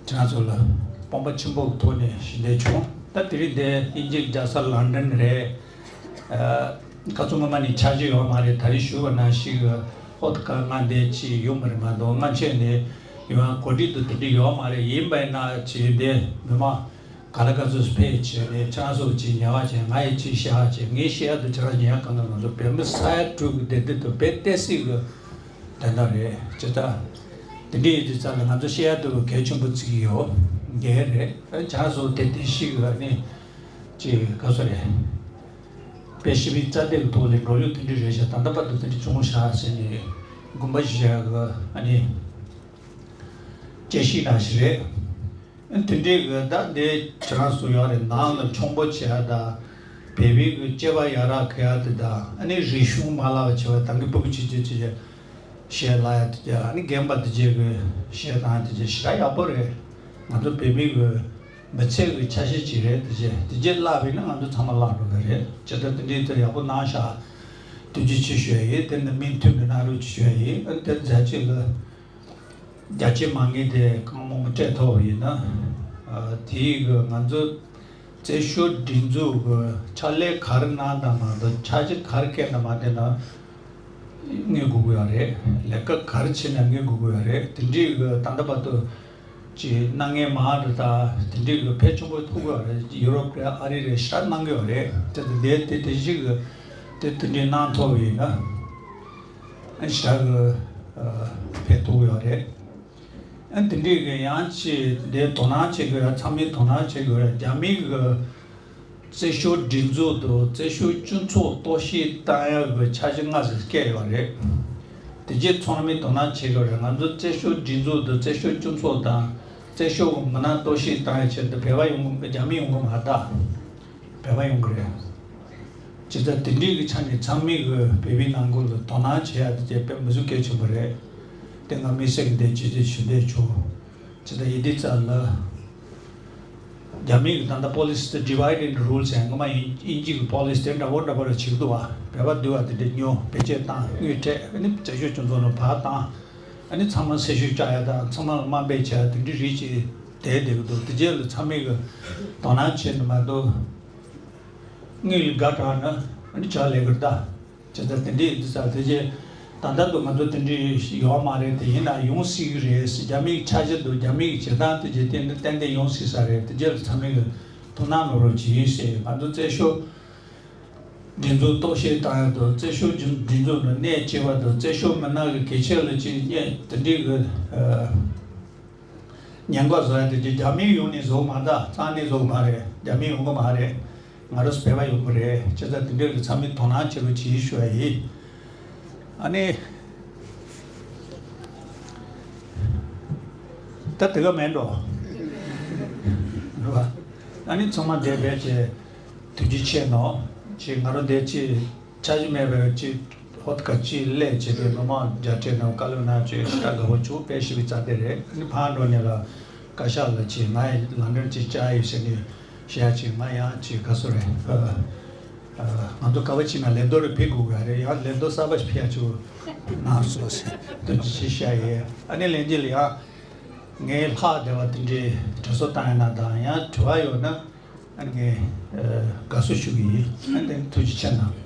ཁྱེད་རང་ཚོ་ལ་དཔང་པོ་ཆེན་པོ་གི་ཐོག་ནས་ཞུ་འདོད་བྱུང་། ད་དེ་རིང་འདི་དབྱིན་ཇིའི་རྒྱལ་ས་ལན་ཌན་རེད། ཨ། ཁ་སང་སྔོན་མ་ནས་འཆར་གཞི་ཡོད་མ་རེད། ད་རེས་ཞུས་པ་ནང་བཞིན་གི་ཧོབ་ཏེ་ཁ་ང་འདི་ཅིག་ཡོང་མ་རེད་མ་གཏོགས། སྔ་ཕྱི་ནས་ཡོང་ཡ་གོ་སྒྲིག་དང་དེ་འདྲ་ཡོད་མ་རེད། ཡིན་པ་ཡིན་ན་ཅིག་འདི་མི་མང་ག་ལ་ག་ཚོད་ཕེབས་བྱས་ནས་ཁྱེད་རང་ཚོ་ཅིག་ཉན་པ་བྱས། ང་ཡི་ཅིག་བཤད་པ་བྱས། ངས་བཤད་ཡ་དང་ཁྱེད་རང་ཉན་ཡ་གང་ག་ང་ཚོ་བོད་མི་ས་ཡ་དྲུག་གི་བདེ་སྡུག་དང་བོད་བསྟན་སྲིད་ཀྱི་དོན་དག་རེད། ཅེས་ད། དེ་འདྲ་ཡིན་དུས་ཙམ་ལ་ང་ཚོ་བཤད་ཡ་དེ་གལ་ཆེན་པོ་བརྩི་གི་ཡོད། འགན་རེད། ཨ་ནི་ཁྱེད་རང་ཚོ་དེ་དེ་ཤེས་དགོས། ཨ་ནི་ཅིག་ག་ཚོད་རེད། དཔེ་ཞིབ་པའི་རྩ་དེབ་ཀྱི་ཐོག་ལ་འགྲོ་ལུགས་དེ་འདྲ་རེད་ཤག་ད་ལྟ་བར་དུ་དེ་འདྲ་བྱུང་ཤག་ཟེར་ནས་དགོངས་པ་བཞེས་ཡ་གི་ཨ་ནི་དཔྱད་ཞིབ་ནང་བཞིན་རེད། ཨ་ནི་དེ་འདྲའི་གི་ད་འདི་ཁྱེད་རང་ཚོ་ཡོད་རེད། ནང་ལ་མཆོང་པོ་བྱེད་ཡ་དང་། བོད་པའི་གི་སྐྱེས་པ་ཡར་རག་གི་ཡ་དེ་དང་། ཨ་ནི་རིག་གཞུང་མ་བརླག་པ་བྱེད་པ་དང་གི་ཕྲུ་གུ་ཆུང་ཆུང་ཆུང་ཆུང་གཞས་བླངས་ཡ་དེ་རྒྱ། ཨ་ནི་རྒན་པ་དེ་རྗེས་གི་གཞས་བཏང་ཡ་དེ་རྗེས་ཞེ་དྲག་ཡག་པོ་རེད། ང་ཚོ་བོད་མི་གི་མི་ཚེ་གི་ཆ་ཤས་ཅིག་རེད། དེ་རྗེས་དེ་རྗེས་བརླག་པ་ཡིན་ན་ང་ཚོ་ཚང་མ་བརླག་འགྲོ་གི་རེད། བྱས་ཙང་དེ་འདྲའི་དེ་ཡག་པོ་གནང་ཤག་ཐུགས་རྗེ་ཆེ་ཞུ་ཡ་ཡིན། དེ་ནི་མིག་མཐོང་གི་གནང་རོགས་ཞུ་ཡ་ཡིན། ཨ་ནི་དེ་མཛད་རྗེས་ལ། རྒྱ་ཆེ་མང་ངེས་དེ་གང་མང་པོ་སྤྲད་ཐུབ་པ་ཡིན་ན། ཨ། དེའི་གི་ང་ཚོ་རྩེད་ཤོག་སྒྲིག་འཛུགས་གི་ཕྱག་ལས་ག་རེ་གནང་དང་མ་གཏོགས། འཆར་གཞི་ག་རེ་བཀལ་དང་མ་བཀལ་ན། དངུལ་དགོས་ཀྱི་ཡོད་རེད། ལས་ཀ་ག་རེ་བྱེད་ན་དངུལ་དགོས་ཀྱི་ཡོད་རེད། དེ་འདྲའི་གི་ད་ལྟ་བར་དུ་ཅིག་སྣ་ངན་མང་རེད། ད་དེ་འདྲའི་གི་ཕལ་ཆེན་པོ་ཐུག་གི་ཡོད་རེད། ཡུ་རོབ་རེད། ཨ་རི་རེད། ཞེ་དྲག་གནང་གི་ཡོད་རེད། དེ་དེ་དེ་དེ་ཞིག་གི་དེ་དེ་འདྲའི་གནང་ཐུབ་ཡིན་ན་ཞེ་དྲག་གི་ཕན་ཐོགས་ཀྱི་ཡོད་རེད། ཨ་དེ་འདྲའི་གི་ཡང་ཅིག་དེ་དོ་སྣང་བྱེད་དགོས་ཡ། ཚང་མས་དོ་སྣང་བྱེད་དགོས་ཡ། རྒྱ་མི་གི་རྩེ་ཤོག་སྒྲིག་འཛུགས་དང་རྩེ་ཤོག་སྤྱི་ཚོགས་གཏོར་བཤིག་བཏང་ཡག་གི་འཆར་གཞི་སྔ་ས་བཀལ་ཡོད་རེད། དེ་རྗེས་ཚང་མས་དོ་སྣང་བྱེད་དགོས་རེད། ང་ཚོ་རྩེ་ཤོག་སྒྲིག་འཛུགས་དང་རྩེ་ཤོག་སྤྱི་ཚོགས་དང་རྩེ་ཤོག་མི་སྣ་གཏོར་བཤིག་བཏང་ཡག་ཆེད་དུ་བོད་པ་ཡོང་གི། རྒྱ་མི་ཡོང་གི་མ་རེད་ད། བོད་པ་ཡོང་གི་རེད། བྱས་ཙང་དེ་འདྲའི་གི་ཆ་ནས་ཚང་མས་གི་བོད་པའི་ནང་ཁུལ་ལ་དོ་སྣང་བྱེད་ཡག་དེ་དཔེ་མི་སྲིད་གལ་ཆེན་པོ་རེད། དེ་ང་དམིགས་བསལ་གི་འདི་ཅི་ཅི་ཞུ་འདོད་བྱུང་། བྱས་ཙང་ཡིན་དུས་ཙམ་ལ་རྒྱ་མི་གི་ད་ལྟ་པོ་ལི་སི་དེ་divide and rule ཟེར། སྔོན་མ་དབྱིན་དབྱིན་ཇི་གི་པོ་ལི་སི་དེ་འདྲ་པོ་འདྲ་པོ་ལ་བྱེད་ཀྱི་འདུག་བ། བོད་པ་འདུལ་བ་དེ་འདྲ་ཉོ། བེད་སྤྱོད་བཏང་། དངུལ་སྤྲད། ཨ་ནི་རྩེ་ཤོག་སྤྱི་ཚོགས་ནང་ཕར་བཏང་། ཨ་ནི་ཚང་མ་སེར་ཤོག་བཀྲམ་ཡ་དང་ཚང་མ་ལ་དམའ་འབེབས་བྱེད་ཡ་དེ་འདྲའི་རིགས་ཅིག་བསྡད་བསྡད་ཀྱི་འདུག་དེ་རྗེས་ལ་ཚང་མས་གི་དོ་སྣང་བྱས་ནས་མ་གཏོགས་དངུལ་ལ་དགའ་དྲགས་ན་ཨ་ནི་ཇག་ལས་ཀར་ལྟ། བྱས་ཙང་དེ་འདྲའི་འདི་ཚ་དེ་རྗེས་ད་ལྟ་འདུག་ང་ཚོ་དེ་འདྲའི་ཡོད་མ་རེད། དེ་ཡིན་ན་ཡོང་སྲིད་གི་རེད། རྒྱ་མིའི་འཆར་གཞི་འདུག་རྒྱ་མིའི་བྱེད་སྟངས་དེ་རྗེས་ཏན་ཏན་ཏན་ཏན་ཡོང་སྲིད་ས་རེད། དེ་རྗེས་ལ་ཚང་མས་གི་དོ་སྣང་གནང་རོགས་གྱིས་ཟེར། ང་ཚོ་རྩེ་ཤོག་སྒྲིག་འཛུགས་གཏོར་བཤིག་བཏང་ཡག་དང་རྩེ་ཤོག་སྒྲིག་འཛུགས་ལ་གནད་ཆེ་བ་དང་རྩེ་ཤོག་མི་སྣ་གི་གལ་ཆེ་ལ་ཅིག་བརྙས་དེ་འདྲའི་གི་ཉེན་ཁ་བཟོ་ཡ་དེ་ཅིག་རྒྱ་མི་ཡོང་ནས་བཟོ་མ་ད། རྩ་ནས་བཟོ་མ་རེད། རྒྱ་མི་ཡོང་གི་མ་རེད། ང་རང་ཚོ་བོད་པ་ཡོང་གི་རེད། བྱས་ཙང་དེ་འདྲའི་གི་ཚང་མས་དོ་སྣང་བྱེད་རོགས་གྱིས་ཞུ་ཡ་ཡིན། ཨ་ནི། ད་དེ་ག་མེད་འགྲོ། རེད་བ། ཨ་ནི་ཚང་མ་བསྡད་པའི་ཆེད་ཐུགས་རྗེ་ཆེ་གནང་། ཅིག་ང་རང་བསྡད་ཅིག་འཆར་གཞི་མེད་པའི་ཅིག་ཧོད་ཀ་ཅིག་སླེབས་བྱས་པའི་མི་མང་མཇལ་འཕྲད་གནང་། བཀའ་སློབ་གནང་བྱས་ཞེ་དྲག་དགའ་པོ་བྱུང་། དཔེ་ཞིག་བའི་རྩ་དེ་རེད། ཨ་ནི་ཕར་འགྲོ་ནས་ལ་བཀའ་ཤག་ལ་ཅིག་ང་ཡི་ལན་ཀྲན་ཅིག་བཅར་ཡོད་ཟེར་ནས་བཤད་ཡ་ཅིག་ང་ཡང་ཅིག་དགའ་བསུ་རེད། ཨ། ང་ཚོ་ག་པར་ཕྱིན་ན་ལས་རྡོ་རེ་ཕུད་དགོས་ཀྱི་རེད། ཡང་ལས་རྡོ་གསར་པ་ཞིག་ཕུད་ཡ་ཆུ་ནང་སོ་སོ་དུ་ཅི་བཤད་ཡས། ཨ་ནི་ལན་རྗེས་ལ་ཡང་ངའི་ལྷག་བསྡད་པ་དེ་འདྲའི་དྲི་བཟོ་བཏང་ཡ་ན་དང་ཡང་དྲི་བ་ཡོད་ན་ཨ་ནི་ངས་དགའ་བསུ་ཞུ་གི་ཡིན། ཨ་ནི་ཐུགས་རྗེ་ཆེ་གནང་།